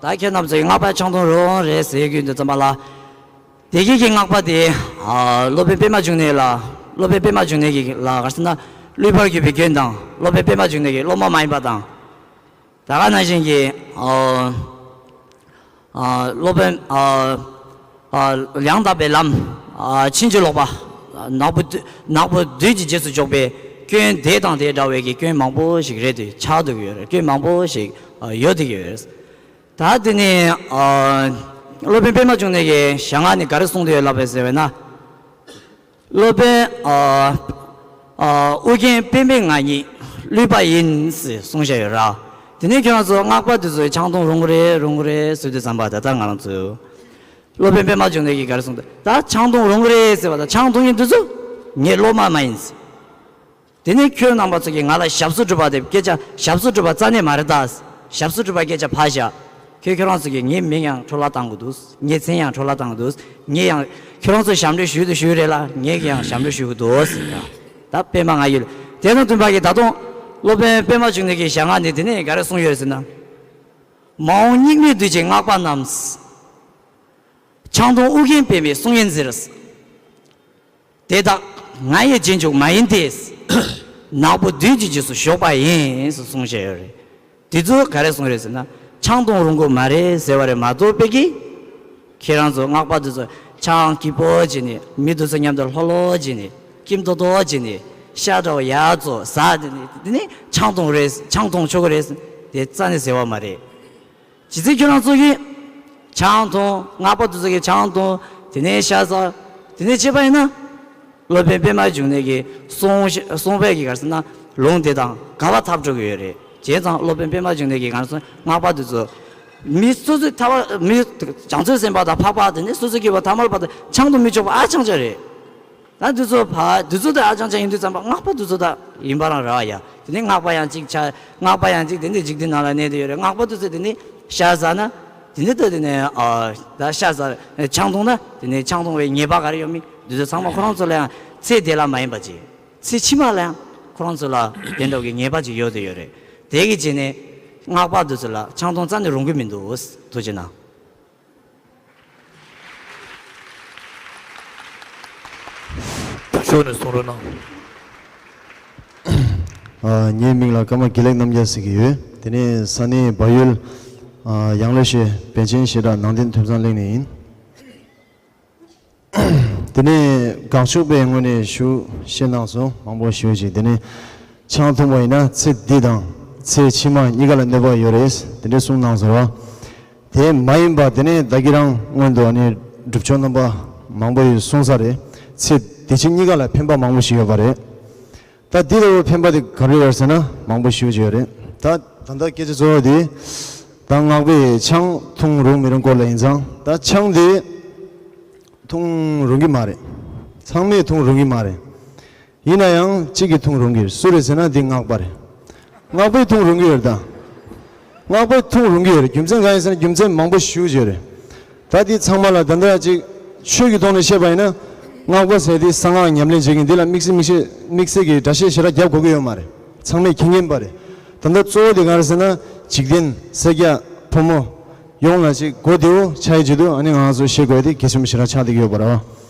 ད་ཁྱེད་རྣམ་ཚོས་སྔགས་པའི་ཆང་འཐུང་རུང་རེད་ཟེར་གྱི་ཡིན་དུས་ཙམ་པ་ལ། དེ་གི་གི་སྔགས་པ་དེ་ཨ་སློབ་དཔོན་པད་མ་འབྱུང་གནས་ལ། སློབ་དཔོན་པད་མ་འབྱུང་གནས་ཀྱི་ལ་ག་རེ་ཟེར་ན། བསླུས་པར་གྱུར་པའི་སྐྱོན་དང་། སློབ་དཔོན་པད་མ་འབྱུང་གནས་ཀྱི་སློབ་མ་མ་ཡིན་པ་དང་། ད་ག་ནང་བཞིན་གྱི་ཨ་ཨ་སློབ་དཔོན་ཨ་ཨ་ཡང་དག་པའི་ལམ། ཨ་ཕྱིན་ཅི་ལོག་པ། ནག་པོ་བདུད་ནག་པོ་བདུད་ཀྱི་རྗེས་སུ་འཇོག་པའི་སྐྱོན་དེ་དང་དེ་འདྲ་བའི་གི་སྐྱོན་མང་པོ་ཞིག་རེད་དེ་ཆགས་འདུག་ཡོད་རེད། སྐྱོན་མང་པོ་ཞིག་ཨ་ཡོད་དེ་ཡོད་རེད། ད་དེ་ནས་ཨ་སློབ་དཔོན་པད་མ་འབྱུང་གནས་ཀྱི་ཞལ་སྔ་ནས་ག་རེ་གསུངས་ཏེ་ཡོད་ལབ་པས་ཟེར་བས་ན། སློབ་དཔོན་ཨ་ཨ་ཨོ་རྒྱན་པད་མའི་ང་ཉིད་བསླུས་པ་ཡིན་ཟེར་གསུངས་བཞག་ཡོད་ར། དེ་ནས་ཁྱོད་རང་ཚོ་སྔགས་པ་དེ་ཚོས་ཆང་འཐུང་རུང་གི་རེད་རུང་གི་རེད་ཟེར་དུས་ཙམ་པ། ད་ལྟ་ང་རང་ཚོས་སློབ་དཔོན་པད་མ་འབྱུང་གནས་ཀྱིས་ག་རེ་གསུངས་ཏེ། ད་ཆང་འཐུང་རུང་གི་རེད་ཟེར་བ་དང་། ཆང་འཐུང་མཁན་དེ་ཚོ་ངའི་སློབ་མ་མ་ཡིན་ཟེར། དེ་ནས་ཁྱོད་རྣམ་པ་ཚོ་གིས་ང་ལ་ཞབས་སོར་སྒྲུབ་པ་དེ་སྐད་ཆ། ཞབས་སོར་སྒྲུབ་པ་རྩ་ནས་མ་རེད་ད། ཞབས་སོར་སྒྲུབ་པ་སྐད་ཆ་ཕར་བཞག་ཁྱོད་ཁྱོད་རང་ཚོ་གིས་ངའི་མིང་ཡང་འཕྲོ་བརླག་བཏང་གི་འདུག་ངའི་མཚན་ཡང་འཕྲོ་བརླག་བཏང་གི་འདུག་ངས་ཡང་ཁྱོད་རང་ཚོ་ཞབས་འདྲེན་ཞུས་དང་ཞུས་རེད་ལ། ངས་ཀྱང་ཞབས་འདྲེན་ཞུ་གི་འདུག་ཟེར་ཡ། ད་པད་མ་ང་ཡོད། དེ་དང་བསྟུན་པ་གི་ད་དུང་སློབ་དཔོན་པད་མ་འབྱུང་གནས་ཀྱི་ཞལ་སྔ་ནས་དེ་ནས་ག་རེ་གསུངས་ཡོད་ཟེར་ན། མ་འོངས་སྙིགས་མའི་དུས་ཀྱི་སྔགས་པ་རྣམས། ཆང་འཐུང་ཨོ་རྒྱན་པད་མའི་གསུང་ཡིན་ཟེར། དེ་དག་ང་ཡི་རྗེས་འཇུག་མ་ཡིན་ཏེ། ནག་པོ་བདུད་ཀྱི་རྗེས་སུ་ཞུགས་པ་ཡིན་ཟེར་གསུངས་བཞག་ཡོད་རེད། དེ་ཚོ་ག་རེ་གསུངས་རེད་ཟེར་ན། ཆང་འཐུང་རུང་གི་མ་རེད་ཟེར་བ་རེད་མ་གཏོགས་པའི་གི། ཁྱེད་རང་ཚོ་སྔགས་པ་དེ་ཚོ་ཆང་སྐྱིད་པོ་བྱས་ནས། མི་དེ་ཚོ་མཉམ་དུ་ལྷོད་ལྷོད་བྱས་ནས། སྐྱིད་ཏོག་ཏོ་བྱས་ནས། ཤ་འདྲ་བོ་ཡག་ཚོ་ཟ། དེ་ནས་དེ་ནས་ཆང་འཐུང་རེད། ཆང་འཐུང་ཆོག་གི་རེད། དེ་རྩ་ནས་ཟེར་བ་མ་རེད། ཇི་སྲིད་ཁྱོད་རང་ཚོ་གིས་ཆང་འཐུང་། སྔགས་པ་དེ་ཚོ་གིས་ཆང་འཐུང་། དེ་ནས་ཤ་ཟ། དེ་ནས་བྱས་པ་ཡིན་ན། སློབ་དཔོན་པད་མ་འབྱུང་གནས་ཀྱི་གསུང་གསུང་བའི་གི་ག་རེ་ཟེར་ན། ལུང་དེ་དང་འགལ་བ་ཐལ་འགྲོ་གི་ཡོད་རེད། བྱས་ཙང་སློབ་དཔོན་པད་མ་འབྱུང་གནས་ཀྱི་ག་རེ་ཟེར། སྔགས་པ་དེ་ཚོ་མི་སོ་སོའི་ཐ་མལ། མི་བྱང་ཆུབ་སེམས་དཔའ་དང་འཕགས་པ། དེ་ནས་སོ་སོའི་སྐྱེ་བོ་ཐ་མལ་པ་དང་ཆང་འཐུང་མི་ཆོག་པ་ཨ་ཅང་ཅང་རེད། ད་འདི་ཚོ་ཕ་འདི་ཚོ་ད་ཨ་ཅང་ཅང་ཡིན་དུས་ཙམ་པ་སྔགས་པ་འདི་ཚོ་ད་ཡིན་པ་རང་རེད་བ་ཡ། དེ་ནས་སྔགས་པ་ཡང་གཅིག་ཆ། སྔགས་པ་ཡང་གཅིག་དེ་འདྲ་འཇིག་རྟེན་ནང་ལ་གནས་བསྡད་ཡོད་རེད། སྔགས་པ་འདི་ཚོ་དེ་ནས་ཤ་ཟ་ན། དེ་ནས་ད་དེ་ནས་ཨ་ད་ཤ་ཟ། ཆང་འཐུང་ན་དེ་ནས་ཆང་འཐུང་བའི་ཉེས་པ་ག་རེ་ཡོད་མེད་འདི་ཚོ་ཚང་མ་ཁོ་རང་ཚོ་ལ་ཡང་ཚེ་འདི་ལ་མ་ཡིན་པ་ཅིག་ཚེ་ཕྱི་མ་ལ་ཡང་ཁོ་རང་ཚོ་ལ་དེ་འདྲ་གི་ཉེས་པ་ཅིག་ཡོད་དེ་ཡོད་རེད། དེ་གི་རྗེས་ནས་སྔགས་པ་འདི་ཚོ་ལ་ཆང་འཐུང་རྩ་ནས་རུང་གི་མི་འདུག་ཐུགས་རྗེ་གནང་། ཕྱོགས་ནས་གསུང་རོགས་གནང་། ཨ། ངའི་མིང་ལ་ཀརྨ་དགེ་ལེགས་རྣམ་རྒྱལ་ཟེར་གྱི་ཡོད། དེ་ནས་ས་གནས་བལ་ཡུལ། ཨ། ཡང་ལེ་ཤོད་པཎ་ཆེན་བཤད་གྲྭ་ནང་རྟེན་ཐོས་བསམ་གླིང་ནས་ཡིན། དེ་ནས་དགག་ཕྱོགས་པའི་ངོས་ནས་ཞུ་བཤད་གནང་སོང་། མང་པོ་ཞུ་ཅིག་དེ་ནས་ཆང་འཐུང་བ་ཡིན་ན་ཚེ་འདི་དང་ཚེ་ཕྱི་མ་གཉིས་ཀ་ལ་གནོད་པ་ཡོད་རེད། དེ་འདྲ་གསུངས་གནང་སོང་བ། དེ་མ་ཡིན་པ་དེ་ནས་ད་གི་རང་སྔོན་དུ་ཨ་ནི་སྒྲུབ་ཕྱོགས་རྣམ་པ་མང་པོ་ཡོད་གསུངས་ས་རེད། ཚེ་འདི་ཕྱི་གཉིས་ཀ་ལ་ཕན་པ་མང་པོ་ཞིག་ཡོད་པ་རེད། ད་འདི་ལྟ་བུ་ཕན་པ་དེ་ག་རེ་ཡོད་ཟེར་ན་མང་པོ་ཞེ་པོ་ཅིག་ཡོད་རེད། ད་ད་ལྟ་སྐད་ཆ་གཙོ་བོ་དེ་ད་སྔགས་པས་ཆང་འཐུང་རུང་མི་རུང་སྐོར་ལ་ཡིན་ཙང་། ད་ཆང་དེ་འཐུང་རུང་གི་མ་རེད། ཚང་མས་འཐུང་རུང་གི་མ་རེད། ཡིན་ན་ཡང་གཅིག་གིས་འཐུང་རུང་གི་རེད། སུ་རེད་ཟེར་ན་འདི་སྔགས་པ་རེད། སྔགས་པས་འཐུང་རུང་གི་ཡོད་རེད་ད། སྔགས་པས་འཐུང་རུང་གི་ཡོད་རེད། རྒྱུ་མཚན་གང་ཡིན་ཟེར་ན་རྒྱུ་མཚན་མང་པོ་ཞེ་པོ་ཅིག་ཡོད་རེད། ད་འདི་ཚང་མ་ལ་ད་ལྟ་ཅིག་ཆོས་ཀྱི་ཐོག་ནས་བཤད་པ་ཡིན་ན། སྔགས་པ་ཟེར་དེ་གསང་སྔགས་ཉམས་ལེན་བྱེད་མཁན་འདི་ལ་དམིགས་བསལ་དམིགས་བསལ་དམིགས་བསལ་གྱི་འགྲེལ་བཤད་ཞེ་དྲག་རྒྱབ་དགོས་ཀྱི་ཡོད་མ་རེད། ཚང་མས་མཁྱེན་མཁྱེན་པ་རེད། ད་ལྟ་གཙོ་བོ་དེ་ག་རེ་ཟེར་ན། འཇིག་རྟེན་སེར་སྐྱ་ཕོ་མོ་ཡོངས་ལ་ཅིག་གོ་བདེ་བོ་ཆགས་ཡས་ཆེད་དུ་ཨ་ནི་ང་ཚོ་བཤད་དགོས་དེ་གལ་ཆེན་པོ་ཞེ་དྲག་ཆགས་བསྡད་ཀྱི་ཡོད་པ་རེད་བ།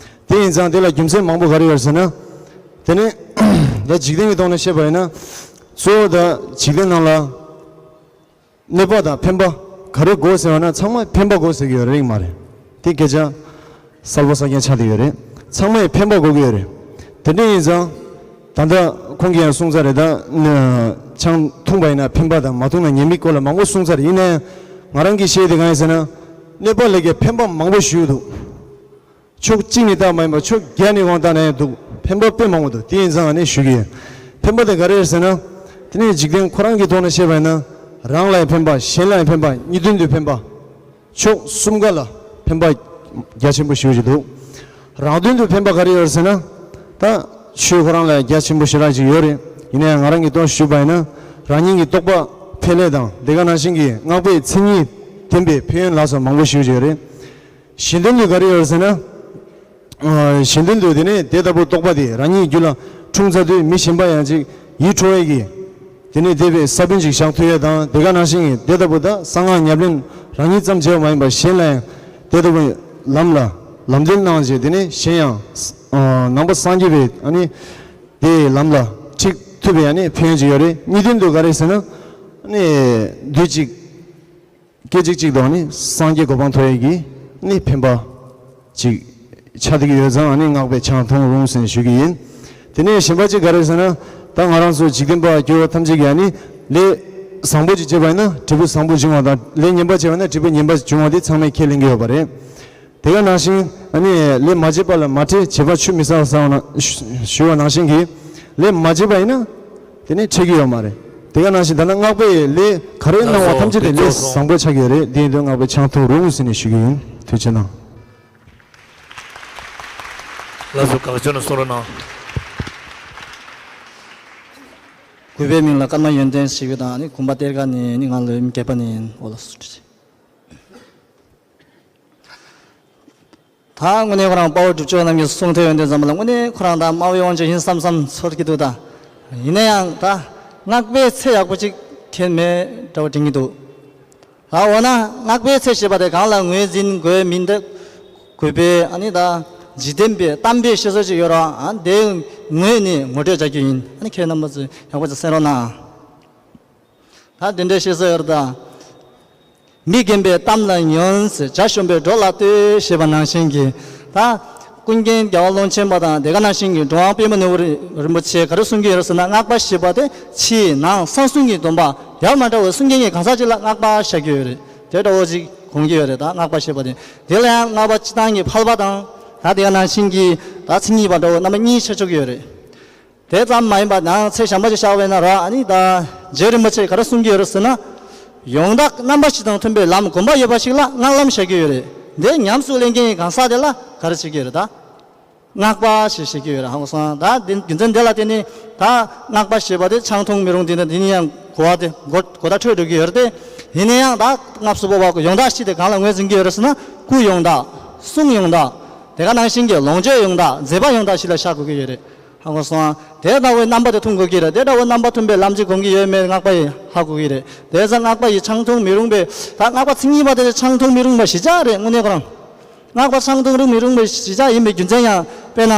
དེ་ཡིན་ཙང་དེ་ལ་རྒྱུ་མཚན་མང་པོ་ག་རེ་ཡོད་ཟེར་ན། དེ་ནས་ད་འཇིག་རྟེན་གྱི་ཐོག་ནས་བཤད་པ་ཡིན་ན། གཙོ་བོ་ད་འཇིག་རྟེན་ནང་ལ་གནོད་པ་དང་ཕན་པ་ག་རེ་དགོས་ཟེར་བ་ན་ཚང་མ་ཕན་པ་དགོས་ཟེར་གྱི་ཡོད་རེད་མ་རེད། དེ་སྐད་ཆ་གསལ་པོ་གསལ་རྐྱང་ཆགས་བསྡད་ཡོད་རེད། ཚང་མས་ཕན་པ་དགོས་ཀྱི་ཡོད་རེད། དེ་འདྲ་ཡིན་ཙང་ད་ལྟ་ཁོང་གིས་ཡང་གསུངས་ཚར་རེད། ད་ཆང་འཐུང་པ་ཡིན་ན་ཕན་པ་དང་མ་འཐུང་ན་ཉེས་དམིགས་སྐོར་ལ་མང་པོ་གསུངས་ཚར་རེད། ཡིན་ན་ཡང་ང་རང་གིས་བཤད་དེ་གང་ཡིན་ཟེར་ན། གནོད་པ་ལས་ཀྱི་ཕན་པ་མང་པོ་ཞིག་འདུག་ཕྱོགས་གཅིག་ནས་བལྟས་མ་ཡིན་པར་ཕྱོགས་བརྒྱ་ནས་དབང་བཏང་ན་ཡང་འདུག་ཕན་པ་དཔེ་མང་པོ་འདུག་དེ་ཡིན་ཙང་ཨ་ནི་ཞུ་གི་ཡོད། ཕན་པ་དེ་ག་རེ་རེད་ཟེར་ན། དེ་ནས་འཇིག་རྟེན་ཁོ་རང་གི་ཐོག་ནས་བཤད་པ་ཡིན་ན། རང་ལ་ཡང་ཕན་པ། གཞན་ལ་ཡང་ཕན་པ། གཉིས་དོན་དུ་ཕན་པ། ཕྱོགས་གསུམ་ཀ་ལ་ཕན་པ་རྒྱ་ཆེན་པོ་ཞེ་པོ་ཅིག་འདུག་རང་དོན་དུ་ཕན་པ་ག་རེ་ཡོད་རེད་ཟེར་ན། ད་ཆོས་ཁོ་རང་ལ་ཡང་རྒྱ་ཆེན་པོ་ཞེ་དྲག་ཅིག་ཡོད་རེད། ཡིན་ན་ཡང་ང་རང་གིས་རྟོགས་ཞུས་པ་ཡིན་ན། རང་ཉིད་ཀྱི་རྟོགས་པ་འཕེལ་ལས་དང་དེ་ག་ནང་བཞིན་གྱི་སྔགས་པའི་མཚན་ཉིད་ལྡན་པའི་ཕན་ཡོན་ལ་སོགས་མང་པོ་ཞེ་པོ་ཅིག་ཡོད་རེད། གཞན་དོན་དུ་ག་རེ་ཡོད་ཟེར་ན། ཨ། གཞན་དོན་དུ་དེ་ནས་དེ་ལྟ་བུ་རྟོགས་པ་དེ་རང་ཉིད་རྒྱུད་ལ་འཁྲུངས་ཚར་དུས་མི་གཞན་པ་ཡང་ཅིག་ཡིད་འཕྲོག་ཡས་ཀྱི་དེ་ནས་དེ་བས་ས་བོན་ཅིག་བཞག་ཐུབ་ཡས་དང་། དེ་ག་ནང་བཞིན་གྱི་དེ་ལྟ་བུ་ད་གསང་སྔགས་ཉམས་ལེན་རང་ཉིད་ཙམ་བྱས་པ་མ་ཡིན་པར་གཞན་ལ་ཡང་དེ་ལྟ་བུའི་ལམ་ལ་ལམ་སྟོན་གནང་རྗེས། དེ་ནས་གཞན་ཡང་ཨ་ནང་པ་སངས་རྒྱས་པའི་ཨ་ནི་དེའི་ལམ་ལ་ཁྲིད་ཐུབ་པའི་ཨ་ནི་ཕན་ཡོན་ཅིག་ཡོད་རེད། གཉིས་དོན་དུ་ག་རེ་ཟེར་ན། ཨ་ནི་དུས་གཅིག་སྐད་ཅིག་གཅིག་ཏུ་ནི་སངས་རྒྱས་གོ་འཕང་ཐོབ་ཡས་ཀྱི་ནི་ཕན་པ་ཅིག་ཆགས་བསྡད་ཀྱི་ཡོད་ཙང་ཨ་ནི་སྔགས་པས་ཆང་འཐུང་རུང་ཟེར་ནས་ཞུ་གི་ཡིན། དེ་ནས་གཞན་པ་ཅིག་ག་རེ་ཟེར་ན། ད་ང་རང་ཚོ་འཇིག་རྟེན་པ་སྐྱེ་བོ་ཐམས་ཅད་ཀྱིས་ནི་ལས་བཟང་པོ་ཅིག་བྱས་པ་ཡིན་ན་འབྲས་བུ་བཟང་པོ་འབྱུང་བ་དང་། ལས་ངན་པ་བྱས་པ་ཡིན་ན་འབྲས་བུ་ངན་པ་འབྱུང་བ་དེ་ཚང་མས་ཁས་ལེན་གྱི་ཡོད་པ་རེད། དེ་ག་ནང་བཞིན་ཨ་ནི་ལས་མ་བྱས་པ་ལ་མ་འཕྲད། བྱས་པ་ཆུད་མི་ཟ་ཟེར་བ་ན་ཞུ་བ་ནང་བཞིན་གྱི་ལས་མ་བྱས་པ་ཡིན་ན་དེ་ནི་འཕྲད་ཀྱི་ཡོད་མ་རེད། དེ་ག་ནང་བཞིན་ད་ནི་སྔགས་པས་ལས་ག་རེ་གནང་བ་ཐམས་ཅད་དེ་ལས་བཟང་པོ་ཆགས་ཀྱི་ཡོད་རེད། དེ་ཡིན་དུས་སྔགས་པས་ཆང་འཐུང་རུང་ཟེར་ནས་ཞུ་གི་ཡིན། ཐུགས་རྗེ་གནང་། ལགས་སོ། དགའ་སྐྱོ་ནས་གསུང་རོགས་གནང་། གུས་པའི་མིང་ལ་ཀརྨ་ཡོན་ཏན་ཞེས་པ་དང་ནི་དགོན་པ་གཏེར་ཁ་ནས་ནི་ང་ལོ་བརྒྱད་པ་ནས་ཡིན། འོ་ལགས་སོ། ད་དངོས་གནས་ཁོ་རང་དཔའ་བོ་སྒྲུབ་མཆོག་རྣམ་གཉིས་གསུང་ཐོས་ཡོན་ཏན་ཚང་མ་ལ་དངོས་གནས་ཁོ་རང་ད་སྨྲ་བའི་དབང་ཕྱུག་ཡིན་བསམ་བསམ་ཚོར་གྱི་འདུག་ད་ཡིན་ན་ཡང་ད་སྔགས་པའི་ཚད་ཡག་པོ་ཅིག་མཁྱེན་མེད་འདྲ་བོ་དྲན་གྱི་འདུག་ད་འོ་ན་སྔགས་པའི་ཚད་ཞེས་པ་དེ་གང་ལ་ངོས་འཛིན་དགོས་མིན་དེ་གུས་པས་ཨ་ནི་ད་འཇིག་རྟེན་པའི་གཏམ་དཔེ་བཤད་སྲོལ་ཅིག་ཡོད་ར། ཨ་དེའི་ངོས་ནས་ངོ་སྤྲོད་བྱ་རྒྱུ་ཡིན། ཨ་ནི་ཁྱེད་རྣམ་པ་ཚོས་ཡག་པོ་ཅིག་གསན་རོགས་གནང་། ད་དེ་འདྲའི་བཤད་སྲོལ་ཡོད་རེད་ད། མི་རྒན་པའི་གཏམ་ལ་ཉོན་ཟེར། བྱ་གཞོན་པའི་འགྲོ་ལ་ལྟོས་ཞེས་པ་ནང་བཞིན་གྱི། ད་ཀུན་མཁྱེན་རྒྱལ་བ་ཀློང་ཆེན་པ་དང་དེ་ག་ནང་བཞིན་གྱི་གྲུབ་དབང་པདྨ་ནོར་བུ་རིན་པོ་ཆེས་ག་རེ་གསུང་གི་ཡོད་རེད་ཟེར་ན། སྔགས་པ་ཞེས་པ་དེ་ཕྱི་ནང་གསང་གསུམ་གྱི་སྡོམ་པ་ཡང་མ་འདྲ་བའི་གསུང་མཁན་གྱི་གང་ཟག་ཅིག་ལ་སྔགས་པ་བྱ་རྒྱུ་ཡོད་རེད། དེ་འདྲ་བོ་ཅིག་དགོངས་ཀྱི་ཡོད་རེད། ད་སྔགས་པ་ཞེས་པ་དེ། དེ་ལ་ཡང་སྔགས་པ་སྤྱིར་བཏང་གི་ཕལ་པ་དང་། ད་དེ་ག་ནང་བཞིན་གྱི་ད་མཚན་ཉིད་པ་འདྲ་བོ་རྣམ་པ་གཉིས་ཆ་ཆོག་གི་ཡོད་རེད། དེ་ཙམ་མ་ཡིན་པར་ནང་ཚན་གཞན་པ་ཅིག་བཞག་པ་ཡིན་ན་ར། ཨ་ནི་ད་རྗེ་རིན་པོ་ཆེས་ག་རེ་གསུང་གི་ཡོད་རེད་ཟེར་ན། ཡོངས་དག་རྣམ་པ་བཞི་དང་མཐུན་པའི་ལམ་གོམས་པ་ཡོད་པ་ཞིག་ལ་སྔགས་ལམ་བྱ་རྒྱུ་ཡོད་རེད། དེ་ཉམས་སུ་ལེན་མཁན་གྱི་གང་ཟག་དེ་ལ་ག་རེ་བྱེད་ཀྱི་ཡོད་རེད་ད། སྔགས་པ་ཞེས་བཤད་ཀྱི་ཡོད་རེད། ཧ་གོ་སོང་། ད་འདི་རྒྱུ་མཚན་འདི་ལ་བརྟེན་ནས་ད་སྔགས་པ་ཞེས་པ་དེ་ཆང་འཐུང་མི་རུང་དེ་འདི་ནི་ཡང་གོ་བ་དེ་གོ་གོ་བརྡ་འཕྲོད་འགྲོ་གི་ཡོད་རེད་དེ། ཡིན་ན་ཡང་ད་སྔགས་སུ་བབས་པ་ཡོངས་དག་བཞི་དེ་གང་ལ་ངོས་འཛིན་གྱི་ཡོད་རེད་ཟེར་ན། སྐུ་ཡོངས་དག་གསུང་ཡོངས་དག་དེ་ག་ནང་བཞིན་གྱི་ལོངས་སྤྱོད་ཡོངས་དག་མཛད་པ་ཡོངས་དག་བཞི་ལ་བཞག་དགོས་ཀྱི་ཡོད་རེད། ཧ་གོ་སོང་། དེ་ལྟ་བུའི་རྣམ་པ་དེ་མཐོང་དགོས་ཀྱི་རེད། དེ་ལྟ་བུའི་རྣམ་པ་མཐོང་པའི་ལམ་གཅིག་དགོངས་ཀྱི་ཡོད་མེད་སྔགས་པ་ཡིས་ཧ་གོ་གི་རེད། དེ་ཙང་སྔགས་པ་ཡིས་ཆང་འཐུང་མི་རུང་བའི་ད་སྔགས་པ་མཚན་ཉིད་པ་དེ་ཆང་འཐུང་མི་རུང་བ་གཞི་བཞག་རེད། དངོས་གནས་ཁོ་རང་སྔགས་པ་ཆང་འཐུང་རུང་མི་རུང་བའི་གཞི་བཞག་ཡིན་པའི་རྒྱུ་མཚན་ཡང་དཔེར་ན།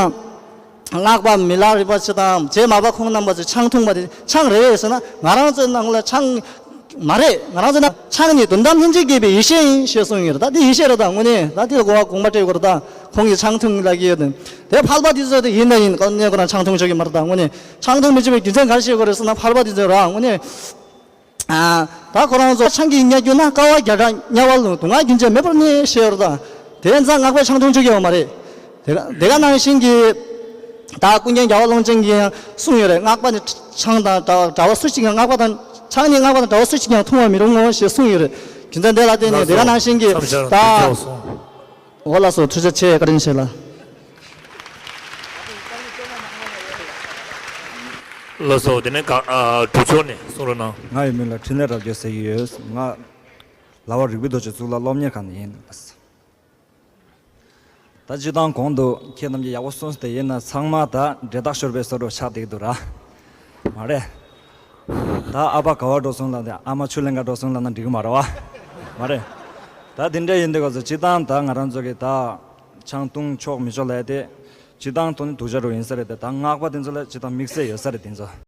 སྔགས་པ་མི་ལ་རས་པ་ཆེ་དང་རྗེ་མར་པ་ཁོང་རྣམ་པ་ཚོས་ཆང་འཐུང་བ་དེ་ཆང་རེད་ཟེར་ན། ང་རང་ཚོའི་ནང་ལ་ཆང་མ་རེད། ང་རང་ཚོ་ན་ཆང་ནི་དོན་དམ་སྙིང་རྗེ་སྐྱེད་པའི་ཡེ་ཤེས་ཡིན་ཞེས་གསུངས་ཡོད་རེད། ད་འདི་ཡེ་ཤེས་རེད། ད་དངོས་གནས་ད་འདི་ལ་གོ་བ་གོང་མ་སྤྲད་དགོས་རེད། ད་ ཁོང་གིས་ཆང་འཐུང་ལབ་ཀྱི་ཡོད་དེ། དེ་ཕལ་པ་དེ་ཚོ་དེ་ཡིན་ན་ཡིན། ཁོ་ནས་ཁོ་རང་ཆང་འཐུང་ཆོག་གི་མ་རེད། ད་དངོས་གནས་ཆང་འཐུང་མི་བྱེད་པའི་རྒྱུ་མཚན་ག་རེ་བཤད་དགོས་རེད་ཟེར་ན། ཕལ་པ་དེ་ཚོས་རང་དངོས་གནས། ཨ། ད་ཁོ་རང་ཚོ་ཆང་གིས་བརྙས་རྒྱུ་ན། དཀའ་བ་བརྒྱ་ཕྲག་དམྱལ་བ་ལ་སྡུག་བསྔལ་རྒྱུན་ཆད་མེད་པར་གནས་ཞེས་ཡོད་རེད། ད་དེ་ཙང་སྔགས་པས་ཆང་འཐུང་ཆོག་གི་ཡོད་མ་རེད། དེ་ག་དེ་ག་ནང་བཞིན་གྱི། ད་ཀུན་མཁྱེན་རྒྱལ་བ་ཀློང་ཆེན་གྱིས་ཡང་གསུངས་ཡོད་རེད། སྔགས་པ་ནི་ཆང་དང་འདྲ་བ་འདྲ་བ་སུ་གཅིག་ཀྱང་། སྔགས་པ་དང་། ཆང་ནི་སྔགས་པ་དང་འདྲ་བ་སུ་གཅིག་ཀྱང་འཐུང་བར་མི་རུང་ངོ་ཞེས་གསུངས་ཡོད་རེད། རྒྱུ་མཚན་དེ་ལ་བརྟེན་ནས་དེ་ག་ནང་བཞིན་གྱི་ད། འོ་ལགས་སོ། ཐུགས་རྗེ་ཆེ། བཀའ་དྲིན་ཆེ་ལགས། ལགས་སོ། དེ་ནས་ག་ཨ་དྲུག་ཕྱོགས་ནས་གསུང་རོགས་གནང་། ང་ཡི་མིང་ལ་འཕྲིན་ལས་རབ་རྒྱས་ཟེར་གྱི་ཡོད། ང་ལ་བ་རིག་པའི་རྡོ་རྗེ་གཙུག་ལག་སློབ་གཉེར་ཁང་ནས་ཡིན། ད་སྤྱིར་བཏང་གོང་དུ་ཁྱེད་རྣམས་ཀྱིས་ཡག་པོ་གསུངས་ཏེ་ཡིན་ན། ཚང་མ་ད་འདྲེ་ཐག་ཤོར་བའི་བཟོ་འདྲ་ཆགས་བསྡད་ཀྱི་འདུག་ར། མ་རེད། ད་ཨ་ཕ་ག་པར་འགྲོ་སོང་ལབ་ན། ཨ་མ་ཆུ་ལེན་ག་འགྲོ་སོང་ལབ་ན་འགྲིག་གི་མ་རེད་བ། མ་རེད། ད་དེ་འདྲ་ཡིན་དུས་སྐབས་སུ་སྤྱིར་བཏང་ད་ང་རང་ཚོ་གི་ད་ཆང་འཐུང་ཆོག་མི་ཆོག་ལབ་ཡ་དེ། སྤྱིར་བཏང་ཐོག་ནས་སྡུག་ཅག་རུ་ཡིན་ས་རེད་དེ། ད་སྔགས་པ་དེ་ཚོ་ལ་སྤྱིར་བཏང་དམིགས་བསལ་ཡོད་ས་རེད། དེ་ཚོ་